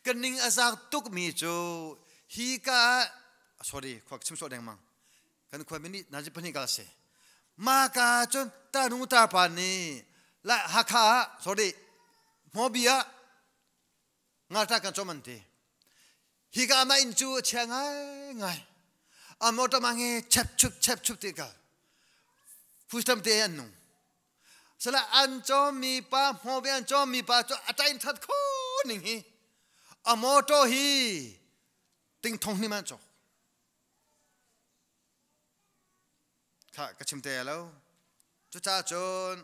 Kan ning a zaak tukmi cu hi ka ah sorry khua chim sawh dengmang kan khua mi nih nazi pahnih kal si ma ka cun ta nu ta pa nih la Hakha ah sorry Hmawbi ah ngata kan cawm an ti hi ka mah inn cu a chia ngai ngai a motor ma nge chep chup chep chup ti ka fustam te an nung sala an cawm mi pa hmawbi an cawm mi pa cu a tain that kho ning hi a motor hi ting thong ni man cawk Kha ka chim te lo. Cucaah cun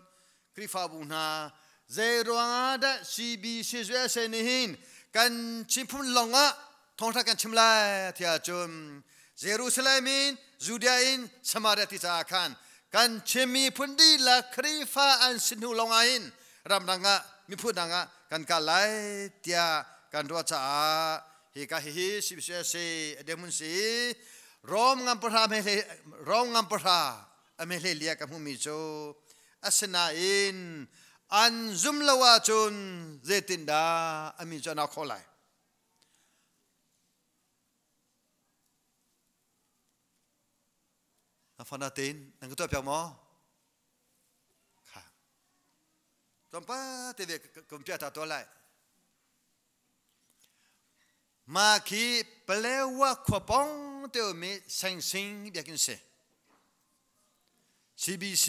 Khrihfabu hna zei ruangah dah CBCUSA nih hin kan Chin phun lawng ah thawngṭha kan chim lai tiah cun Jerusalem in Judea in Samaria ti caah khan kan Chin miphun dihlak Khrihfa an si hnu lawng ah hin ramdang ah miphun dang ah kan kal lai tiah kan ruah caah hika hihi CBCUSA a dirhmun si Rom ngam pahra me hle Rom ngam pahra a me hle lia ka hmumi cu asinain an zum lo ahcun zeitindah a mi cu an au kho lai na fana tein nan ka tuah piak maw kha tlawmpa te ve kan piah ta tuah lai Mah khi Palewa khua pawng te ummi Sengsing biakinn si. CBC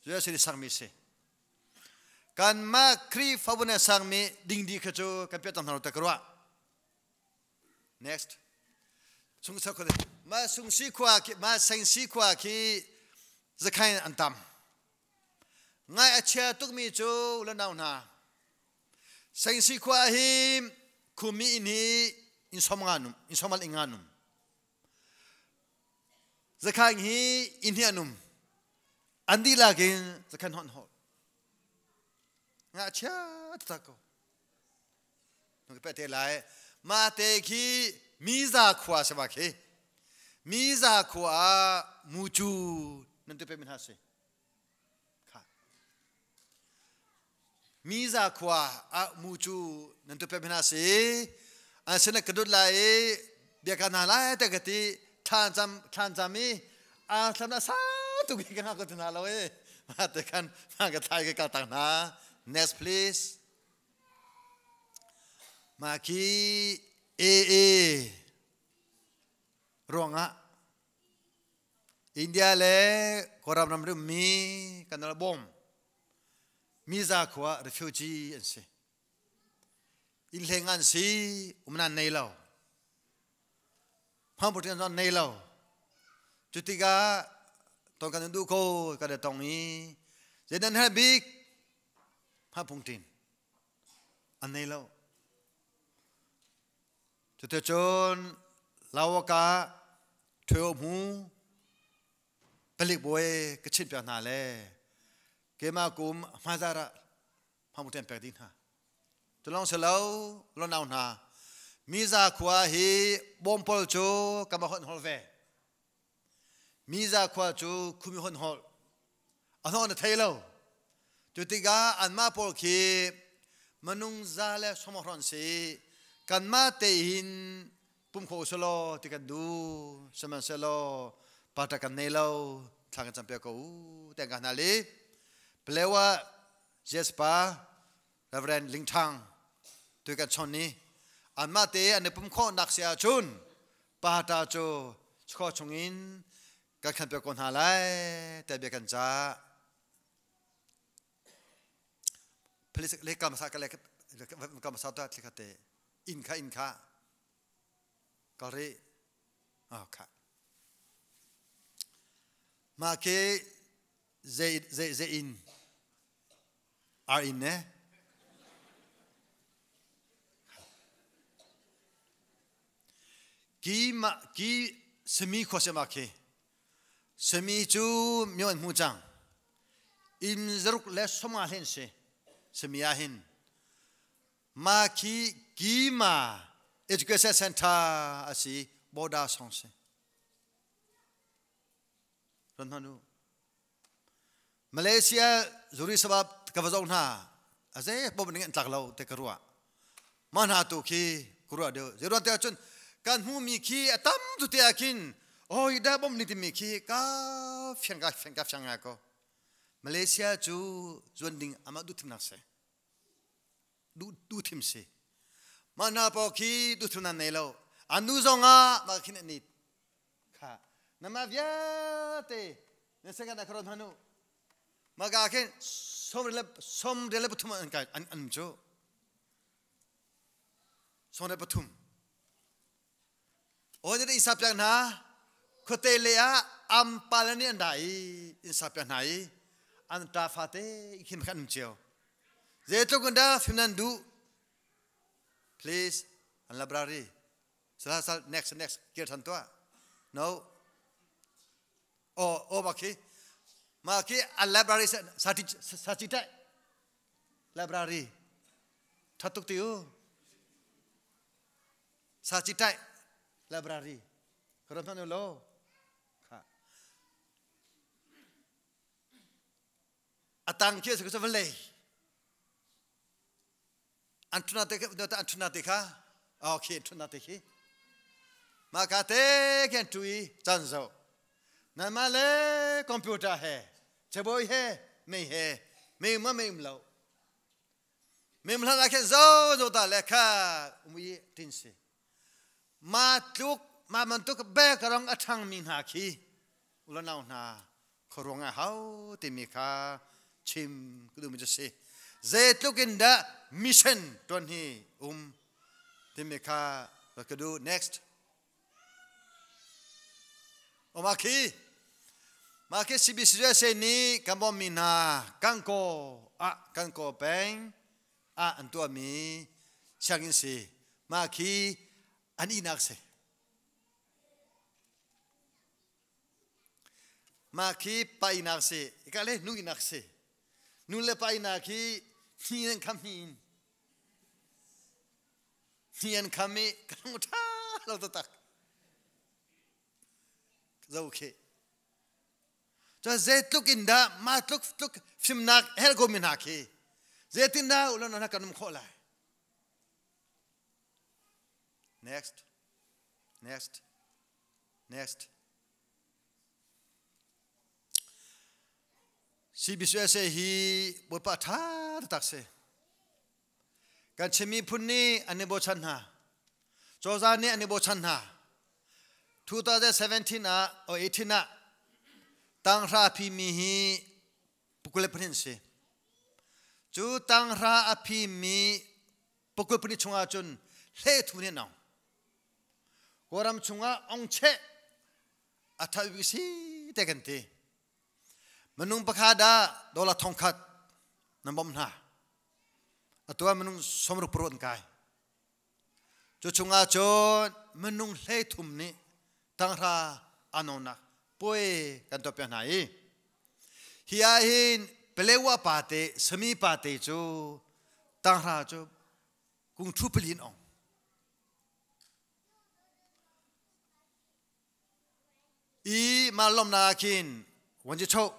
USA nih sakmi si. Kanmah Khrihfabu nih sakmi dingdi kha cu kan piah cang hna lo ta ka ruah. Next. Sung sa khua mah Sungsi khua khi mah Sengsi khua khi zakhain an tam. Ngai a chia tukmi cu lanau hna Sengsi khua hi khumi inn hi inn som nga num inn somal inn nga num zakhaing hi inn hi anum an dihlak in zakhan hon hol nga chia tak ko ka pe te lai ma te khi miza khua se ba khi miza khua mucu nan tu pe min ha si Miza khua ah mu cu nan tu pek hna si an sin ka dut lai i bia ka hna lai te ka ti thlan cam thlan cam i a thlam na sa tu ki ka ko hna lo e ma te khan ma ka thai ka kal tak hna next please ma khi e e ruangah India le Kawlram ramri ummi kan ral bawm miza khua refugee an si. Inn hleng an si umnan nei lo. Hmangput an nei lo. Cu tikah ton kan duh ko kan i tong i zeidan her bik hmangpung tin an nei lo. Cuticun Lawaka Ṭheo hmu palik bawi ka chimhpiak hna le keimah kum hmaizar ah hmamuṭen pek dih hna. Culong si lo lonau hna Miza khua hi bawmpol cu ka ma hon hol ve. Miza khua cu khumi hon hol. A hnawh na thei lo. Cu tikah anmah pawl khi manung za le sawmahrawn si kanmah tein pum kho uselaw ti kan duh sihmanhsehlaw pata kan nei lo thla kan campiak ko u te ka hna li Palewa Jespa Reverend Ling Thang tu kan chon ni anmah te an i pum khawh nak si ahcun pata cu chukhaw chungin kan khan piak ko hna lai te bia kan ca police le kam sa ka le kam sa ta thli kha te in kha in kha kal ri ah kha ma ke zei zei zei in ar in ne Ki ma ki sami khua se ma khi sami cu myo an hmu cang inn zaruk le sawmnga hlen si sami ah hin ma khi ki ma education center a si border song si. Ron hman u. Malaysia zuri sabab ka va zoh hna a zei bom ning an tlak lo te ka ruah. Ma hna tu khi ka ruah deuh. Zei te ahcun kan hmu mi khi a tam tu te ah khin oi da bom ni timi khi ka fiang ka fiang ka fiang ngai ko. Malaysia cu zuan ding amah duh thim nak si. Du du thim si. Mah hna paw khi du thim nan nei lo. An nu zong ah mah khin an nit. Kha nama vialte na second a karon hanu. Maka khin som rele pathum an kai an an cu. Som rele pathum. Aw ni in sa piak hna khuate le ah am palani an da i in sa piak hna i an ta fate khin khan um cio. Zeitluk in dah fim nan duh? Please, an library. Sal sal next next kir than tuah. No. Oh oh ma khi ma khi an library sa ti sa ti tai. Library. Thatuk ti u. Sa chi tai library. Karon than lo. Kha. A tang khi a si ko vawlei an thuna te an thuna te kha okay thuna te khi mah ka te khen tu i chan zo nan ma le computer he chaboi he mei he mei ma mei um lo mei um hlan ah khen zo zo ta le kha um i tin si ma tluk ma man tuk be ka rong a thang mi hna khi ulanau hna khuaruang a hau timi kha chim ka duhmi cu si zeitluk in dah mission tuan hi um timi kha ka duh next o ma khi ma khi CBCUSA nih kan bawmmi hna kan ko ah kan ko peng ah an tuahmi sianginn si ma khi an ihnak si Mah khi pa inak si, ika le nu inak si. Nu le pa inak hi hni an kham hni in. Hni an kham i ka lung ṭha lo taktak. Zo khi. Cun zeitluk in dah mah tluk tluk fimnak herh ko mi hna khi zeitin dah ulan hna kan um khawh lai. Next. Next. Next. CBCUSA hi Bawipa ṭha taktak si. Kan Chin miphun nih an i bochan hna. Cozah nih an i bochan hna. 2017 ah or 18 ah tanghra a phimi hi pukul pahnih si. Cu tanghra a phimi pukul pahnih chungah cun hle thu nih an ong. Kawlram chungah ong cheh a tha bik si te kan ti. Minung pakhat ah dollar thongkhat nan bawmh hna. Atu ah minung sawmruk paruk an kai. Cu chungah cun minung hlei thum nih tanghra anonak puai kan tuah piak hna i hi ah hin Palewa pa te Sami pa te cu tanghra cu kung thu pali in ong. I mah lawmhnak ah khin vuanci choh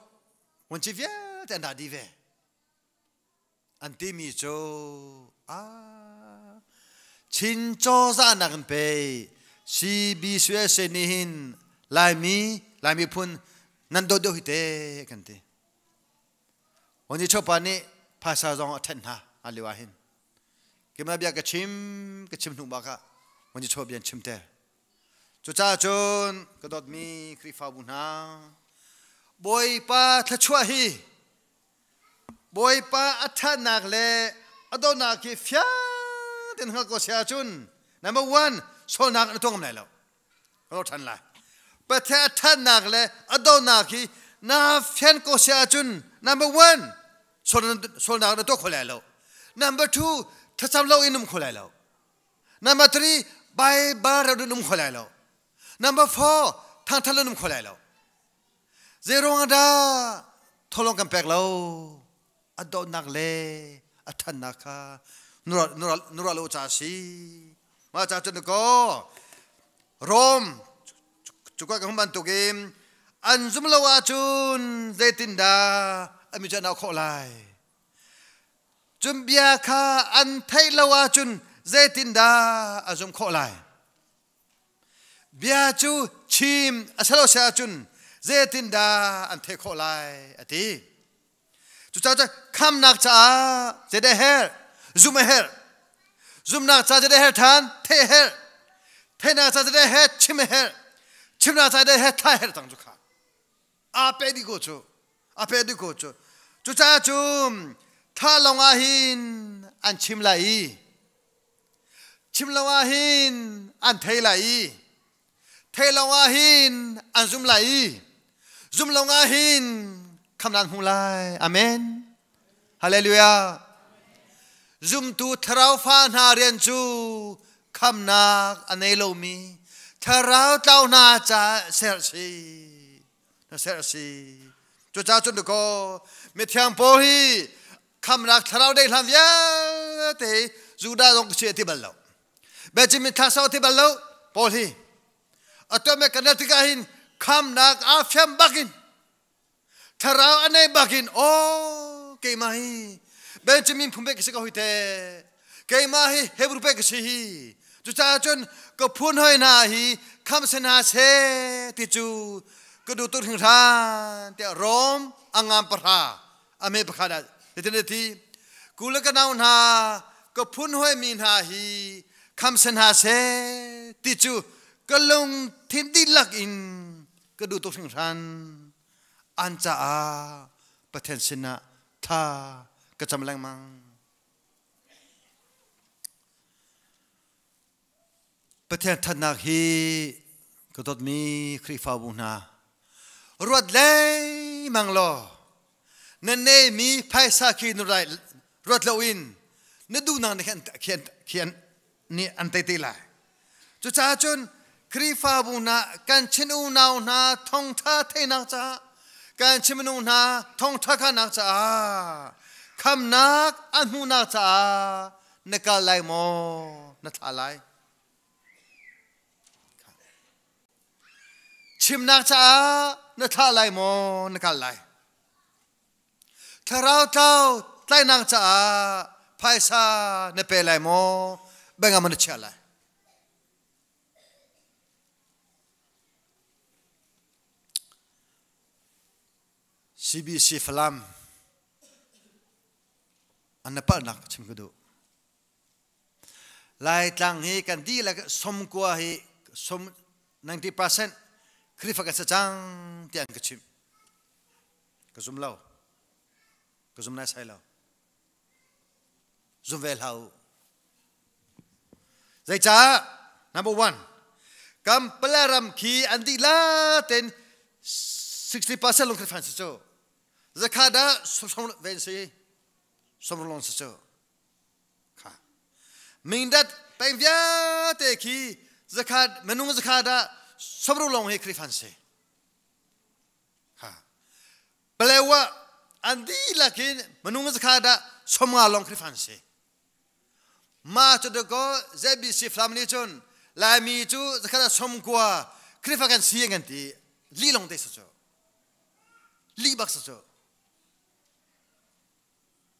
vuanci vialte an dah dih ve. An timi cu ah Chin cozah nak in pei CBCUSA nih hin Laimi Lai miphun nan dawt deuh hi te kan ti. Vuanci choh pa nih phaisa zong a ṭhenh hna a lio ah hin. Keimah bia ka chim ka chim hnu bak ah vuanci choh bia an chim te. Cucaah cun ka dawtmi Khrihfabu hna, Bawipa thluachuah hi Bawipa a ṭhatnak le a dawtnak hi fiang tein hngalh ko si ahcun number one sualnak na tuah ngam lai lo. Ka ro ṭhan lai. Pathian a ṭhatnak le a dawtnak hi na fian ko si ahcun number one sualnak na tuah kho lai lo. Number two thlacam lo in um kho lai lo. Number three, Bible rel um kho lai lo. Number four, thangthat lo um kho lai lo. Zeiruang dah tholong kan pek lo? A dawtnak le a thannak kha nura lo ca si. Mah ca cun ko Rom cuka ka hum bantukin An zum lo ahcun zeitindah an mi cu an auh khawh lai? Cun bia kha an theih lo ahcun zeitindah a zum khawh lai? Bia cu chim a si lo si ahcun zeitindah an theih khawh lai? A ti. Cucaah khamnak caah zeidah herh? Zumh a herh. Zumhnak caah zeidah herh than? Theih a herh. Theihnak caah zeidah herh? Chim a herh. Chimnak caah zeidah herh? Thla herh cang cu kha. Aa pe dih ko cu. A pe dih ko cu. Cucaah cu thla lawng ah hin an chim lai i chim lo ah hin an thei lai i thei lo ah hin an zum lai i zum lo ah hin khamnak hmu lai. Amen. Hallelujah. Zumtu thlarau fa hna rian cu khamnak a nei lomi thlarau tlau hna ca ser si na ser si. Cucaah cun ko mithiang Paul hi khamnak thlarau dei hlan vialte Judah zong si ti bal lo. Benjamin thla sau ti bal lo Paul hi atu me kan tikah hin khamnak aa fiam bakin thlarau a nei bakin o keimah hi Benjamin phun pe ka si ka hui te keimah hi Hebrew pe ka si hi cucaah cun ka phun hoi hna hi kham se hna se ti cu ka duh tuk hringhran tiah Rom angam pahra ame pakhat ah hitin a ti kule ka nau hna ka phun hoi mi hna hi kham se hna se ti cu ka lungthin dihlak in ka duh tuk hringhran an caah Pathian sinah thla ka cam lengmang. Pathian thatnak hi ka dawtmi Khrihfabu hna ruat lengmang law na neimi phaisa khi nu rai ruat loin na duhnak nih khan khian nih an tei te lai. Cucaah cun Khrihfabu hna kan chin unau hna thawngtha theihnak caah kan chin minung hna thawngtha khanak caah khamnak an hmuhnak caah na kal lai maw na thlah lai? Chimnak caah na thlah lai maw na kal lai? Thlarau tlau tlainak caah phaisa na pe lai maw bengam na chiah lai? CBC Falam an na palhnak chim ka duh. Laitlang hi kan dihlak somkua hi som 90% Khrihfa kan si cang tiah an ka chimh. Ka zum lo. Ka zum nai sai lo. Zum ve hlah u. Zeicah? Number one, kam palaram khi an dihlak ten 60% lung Khrihfa si cu. Zakha dah som ven si. Somrulong si cu. Kha. Mingdat peng vialte khi zakhat minung zakhat ah somrulong hi Khrihfa an si. Kha. Palewa an dihlak in minung zakhat ah somnga long Khrihfa an si. Ma cu ko ZBC Flam nih cun Laimi cu zakhat ah somkua Khrihfa kan si an kan ti. Li long te si cu. Li bak si cu.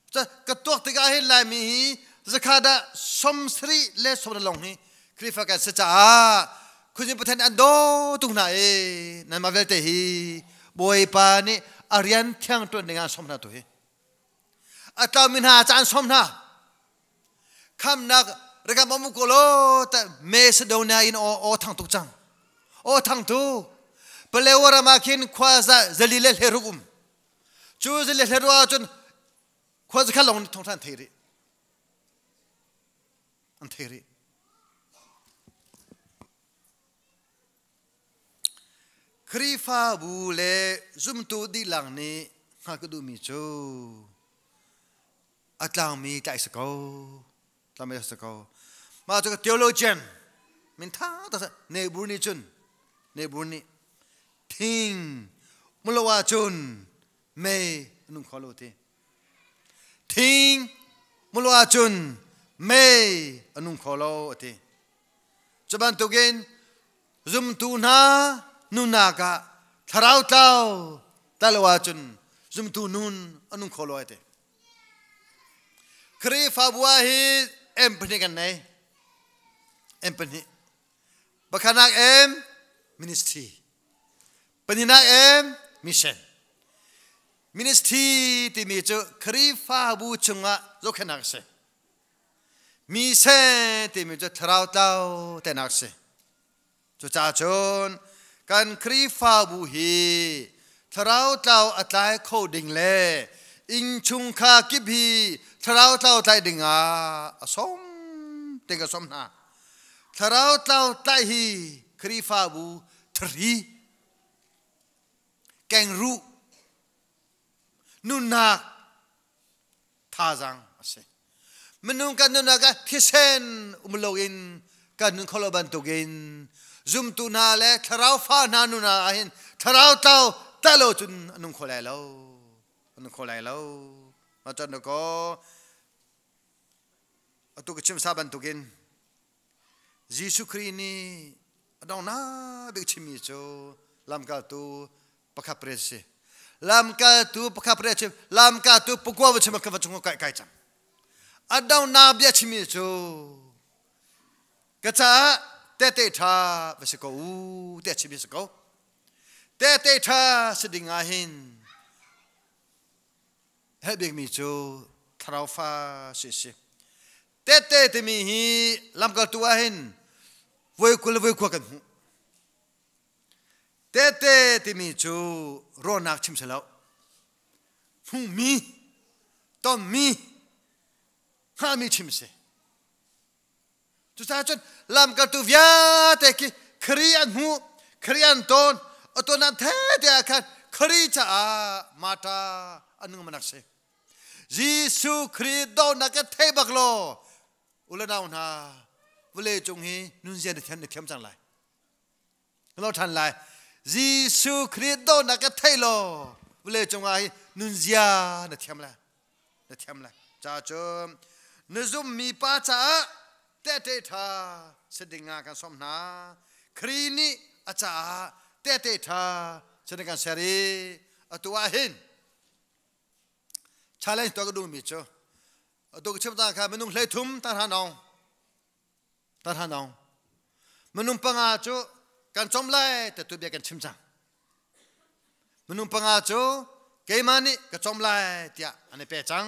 Ka tuak tikah hin Laimi hi zakhat ah som sarih le som long hi Khrihfa kan si caah khuazing Pathian an daw tuk hna i nanmah vialte hi Bawipa nih a rian thiang ṭuan dingah an som hna tu hi a tlaumi hna ca an som hna khamnak rakam om ko lo ta Macedonia in aw thang tuk cang aw thang tu Palewa ram ah khin khua za zali le hleruk um Cu zile hlerua ahcun khua zakhat lawng thawngtha an thei rih. An thei rih. Khrihfabu le zumtu dihlak nih hngalh ka duhmi cu a tlangmi tlaih si ko. Tlangmi si ko. Mah cu theologian min tha tak Nebur nih cun Nebur nih Thing mulo ahcun mei a nung kho lo ti. Thing mulo ahcun mei a nung kho lo a ti. Cu bantukin zumtu hna nunak ah Thlarau tlau talo ahcun zumtu nun a nung kho lo ai te. Khrihfabu ah hi em pahnih kan nei. Em pahnih. Pakhatnak em ministry. Pahnihnak em mission. Ministry timi cu Khrihfabu chungah zohkhenhnak a si. Mission timi cu thlarau tlau tenak a si. Cucaah cun kan Khrihfabu hi thlarau tlau a tlai kho ding le innchungkhar kip hi thlarau tlau tlai ding ah a sawm ting a sawm hna. Thlarau tlau tlai hi Khrihfabu thari kengruh nunnak thazaang a si. Minung kan nunnak ah thisen um loin kan nun kho lo bantukin zumtu hna le thlarau fa hna nun ah hin thlarau tlau ta lo cun a nung kho lai lo a nung kho lai lo ma cun ko atu ka chim sa bantukin Jesuh Khrih nih a donghnak bik chimmi cu lamkaltu pakhat pariat a si. Lamkaltu pakhat pariat chim lamkaltu pakua va chim ka va cung kai kai cang. A donghnak bia chimmi cu ka caah tehte ṭha va si ko u tiah chimmi si ko. Tehte ṭha si ding ah hin herh bikmi cu thlarau fa si si. Tehte timi hi lamkaltu ah hin voi 20 le voi 9 kan hmuh. Tehte timi cu ruahnak chim si lo. Hmuhmi, tonmi, hngahmi chim si. Cucaah cun lamkaltu vialte khi Khrih an hmuh, Khrih an ton, a ton an the te ah khan Khrih caah martyr an nung manak si. Jesuh Khrih dawtnak ka thei bak law u le nau hna vawlei cung hi nunzia na thiam na thiam cang lai. Lo ṭhan lai. Jesuh Khrih dawtnak ka thei law vawlei cung ah hi nunzia na thiam lai. Na thiam lai. Ca cu na zummi pa caah tehte ṭha si ding ah kan sawm hna. Khrih nih a caah tehte ṭha si ding kan ser i atu ah hin challenge tuah ka duhmi cu atu ka chim ta kha minung 33 ta hna nong ta hna nong minung panga cu kan com lai te tu bia kan chim cang minung panga cu keimah nih ka com lai tiah an i pe cang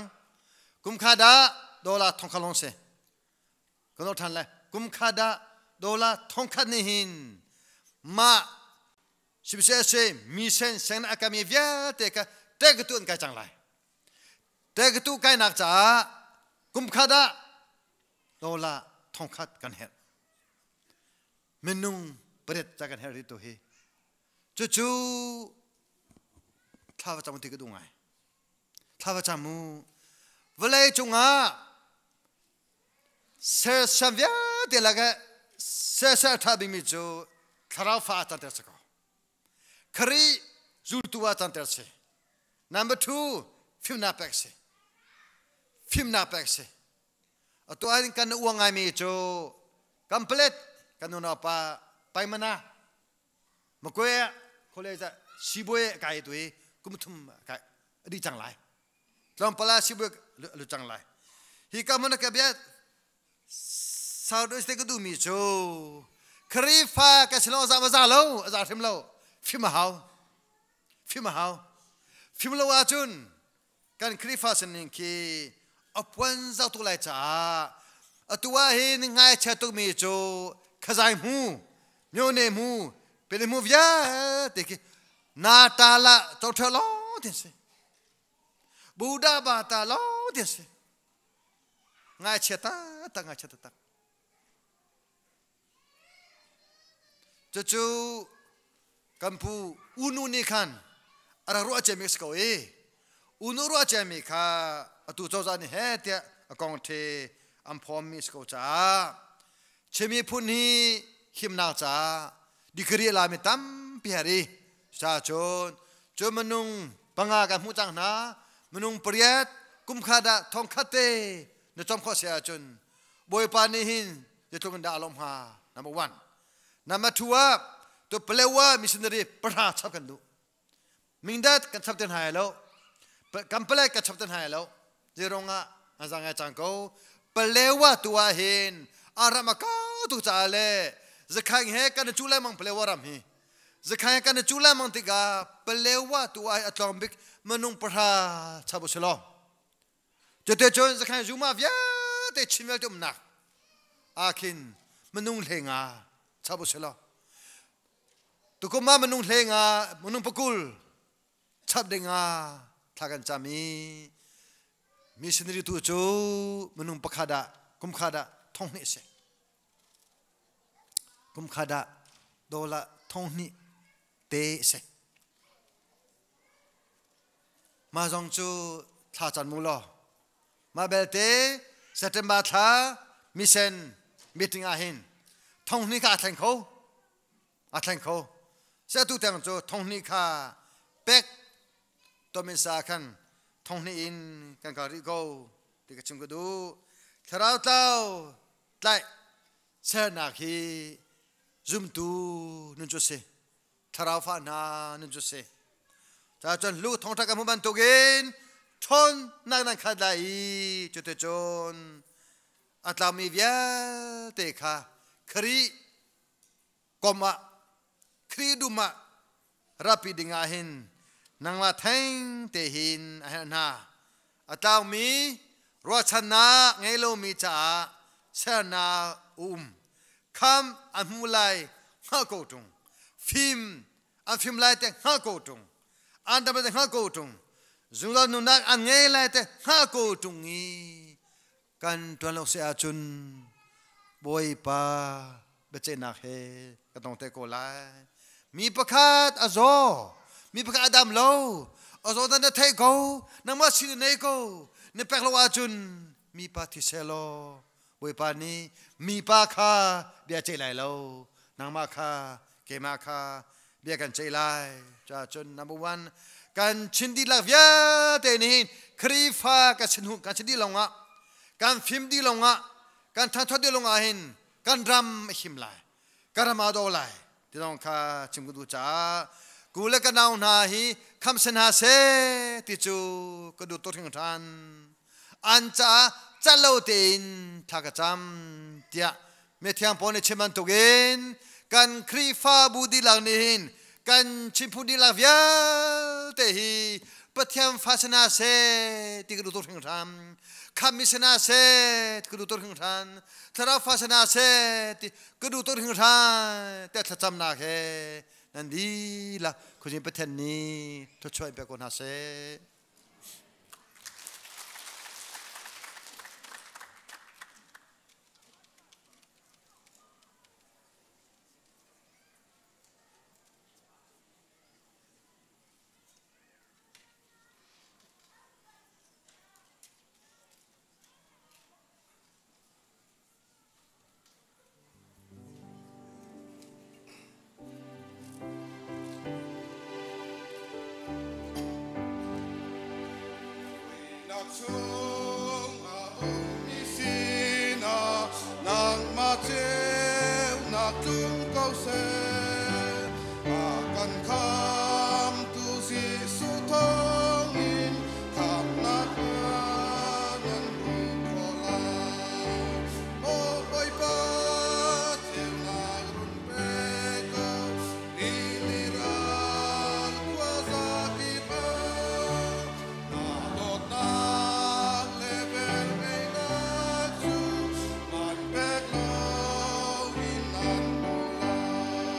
kum kha dah dollar thong kha long si kan ol than lai kum kha dah dollar thong khat nih hin mah sibiseh mi sen sen a kami vialte kha tek tu an kai cang lai tek tu kainak caah kum khat ah dollar thongkhat kan herh minung pariat ca kan herh rih tu hi cucu thla va cam ti ka duh ngai thla va cam mu vawlei cungah sersiam vialte lakah sersiam a ṭha bikmi cu thlarau fa ah canter si ko. Khrih zultu ah canter si. Number two, fimnak pek si. Fimnak pek si. Atu ahhin kan uang ngaimi cu complete kan unaupa Paimana Makwe college ah sibawi kai tu i kum thum kai a dih cang lai. Tlawmpal ah sibawi lu cang lai. Hi ka hmun ka bia South East ka duhmi cu Khrihfa ka si lo za ma za lo a za hrim lo fim a hau fim a hau fim lo ahcun kan Khrihfa sining khi a puan zau tuk lai caah atu ah hin ngaihchia tukmi cu khazai hmu myone hmu pele hmu vialte khi na ta la chawṭha lawng ti si Buddha ba ta lawng ti si ngaihchia taktak ngaihchia taktak Cucu kan pu unu nih khan a rak ruah ciami a si ko i unu ruah ciami kha atu cozah nih he tiah a kong the an phawmmi a si ko caah Chin miphun hi himnak caah degree a lami tampi har i cucaah cun cu minung panga kan hmuh cang hna minung pariat kum khat ah thong khat te na cawm khawh si ahcun Bawipa nih hin zeitluk in dah a lawmh hnga number one number two ah tu Palewa missionary pahra chap kan duh. Mingdat kan chap te hna lo. Kan palek kan chap te hna lo. Zirong ah an zang ngai cang ko. Palewa tu ah hin aram a kau tu caah le zakhaing he kan i cu lengmang Palewa ram hi. Zakhaing he kan i cu lengmang tikah Palewa tu ah a tlawm bik minung pahra chap u si law. Cuti cun zakhaing zuma vialte Chin vialte umnak ah khin minung hlenga chap u si law. Tukum ah minung hlenga minung pakul chap dingah thla kan cam i missionary tu cu minung pakhat ah kum khat ah thong hnih a si. Kum khat ah dollar thong hnih te a si. Mah zong cu thla can mu law. Mah belte September thla mission meeting ah hin thong hnih kha a thleng kho. A thleng kho. Se tu teng cu thong hnih kha pek tomin sa khan thong hnih in kan kal rih ko ti ka chim ka duh. Thlarau tlau tlaih sernak hi zumtu nun cu si. Thlarau fa hna nun cu si. Ca cun lu thongtha ka hmu bantukin ṭhawn nak nan khat lai i cuticun a tlaumi vialte kha Khrih kom ah Khrih dum ah rapi ding ah hin nangmah theng te hin a herh hna. A tlaumi ruahchannak ngei lomi caah sernak um. Kham a hmu lai hngalh ko ṭung. Fim an fim lai te hngalh ko ṭung. An dam lai te hngalh ko ṭung. Zungzal nunnak an ngei lai te hngalh ko ṭung i kan ṭuan lo si ahcun Bawipa biaceihnak he ka tong te ko lai. Mi pakhat a zaw, mi pakhat a dam lo, a zaw dan na theih ko, nangmah sin na nei ko, na pek lo ahcun mi pa thi seh law Bawipa nih mipa kha bia ceih lai lo, nangmah kha keimah kha bia kan ceih lai. Cun number one, kan Chin dihlak vialte nih Khrihfa kan sin kan si dih lawngah, kan fim dih lawngah, kan thangthat dih lawngah hin kan ram a him lai, kan ram aa daw lai. Ti zong kha chim ka duh caah ku le ka nau hna hi kham se hna seh ti cu ka duh tuk hringhran. An caah cat lo tein thla ka cam tiah mithiang Paul nih chim bantukin kan Khrihfabu dihlak nih hin kan Chinphun dihlak vialte hi Pathian fa si hna seh ti ka duh tuk hringhran. Khammi si hna seh ti ka duh tuk hringhran. Thlarau fa si hna seh ti ka duh tuk hringhran tiah thlacamnak he nan dihlak Khuazing Pathian nih thluachuah in pe ko hna seh. Nangmah ceunak tlung ko seh, a kan khamtu Jesuh thawngin khamnak nan hmuh khawh lai. Maw Bawipa, ceunak run pe ko, rili ral khuaza kip ah na dawtnak le velngeihnak cu man pek loin nan hmu lai.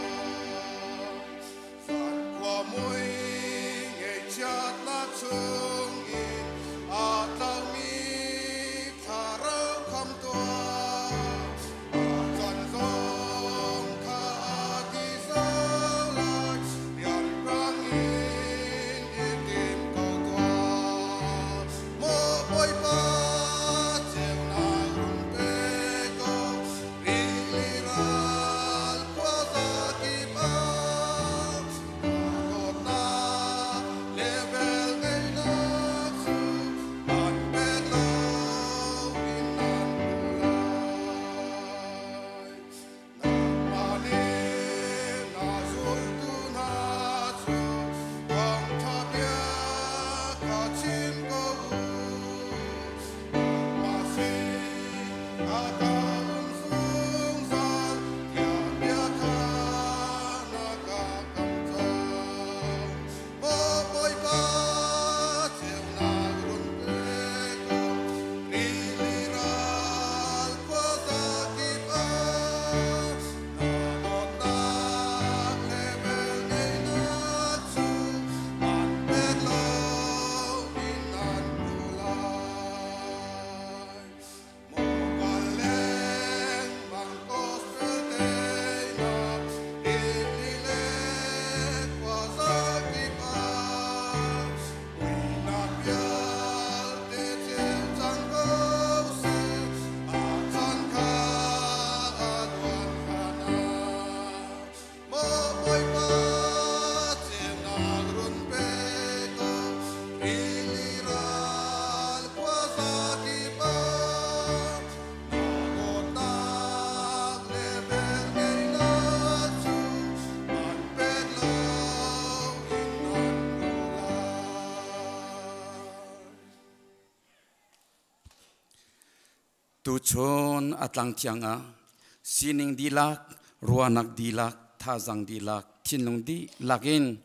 Tuchun a tlang thiang ah sining dihlak, ruahnak dihlak, thazang dihlak, thinlung dihlak in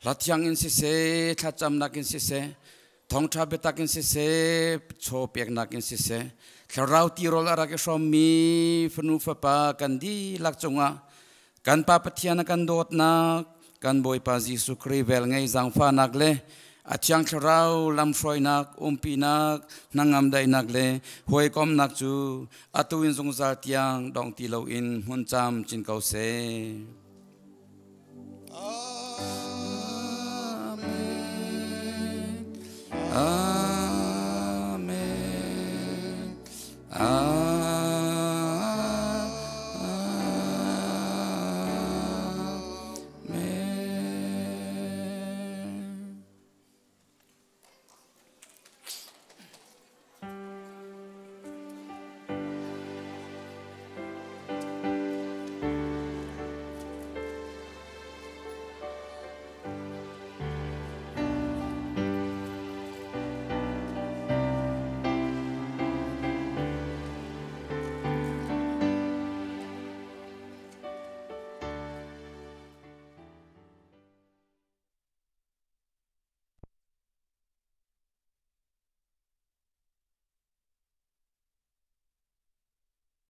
hla thiang in siseh, thlacamnak in siseh, thawngṭha biatak in siseh, chaw peknak in siseh, thlarau tirawl a rak i hrawmmi fanu fapa kan dihlak cungah kan Pa Pathian a kan dawtnak, kan Bawipa Jesuh Khrih velngei zaangfahnak le a Thiang Thlarau lamhruainak, umpinak, hnangam daihnak le hawikomhnak cu atu in zungzal tiang dong ti loin hmun camcin ko seh.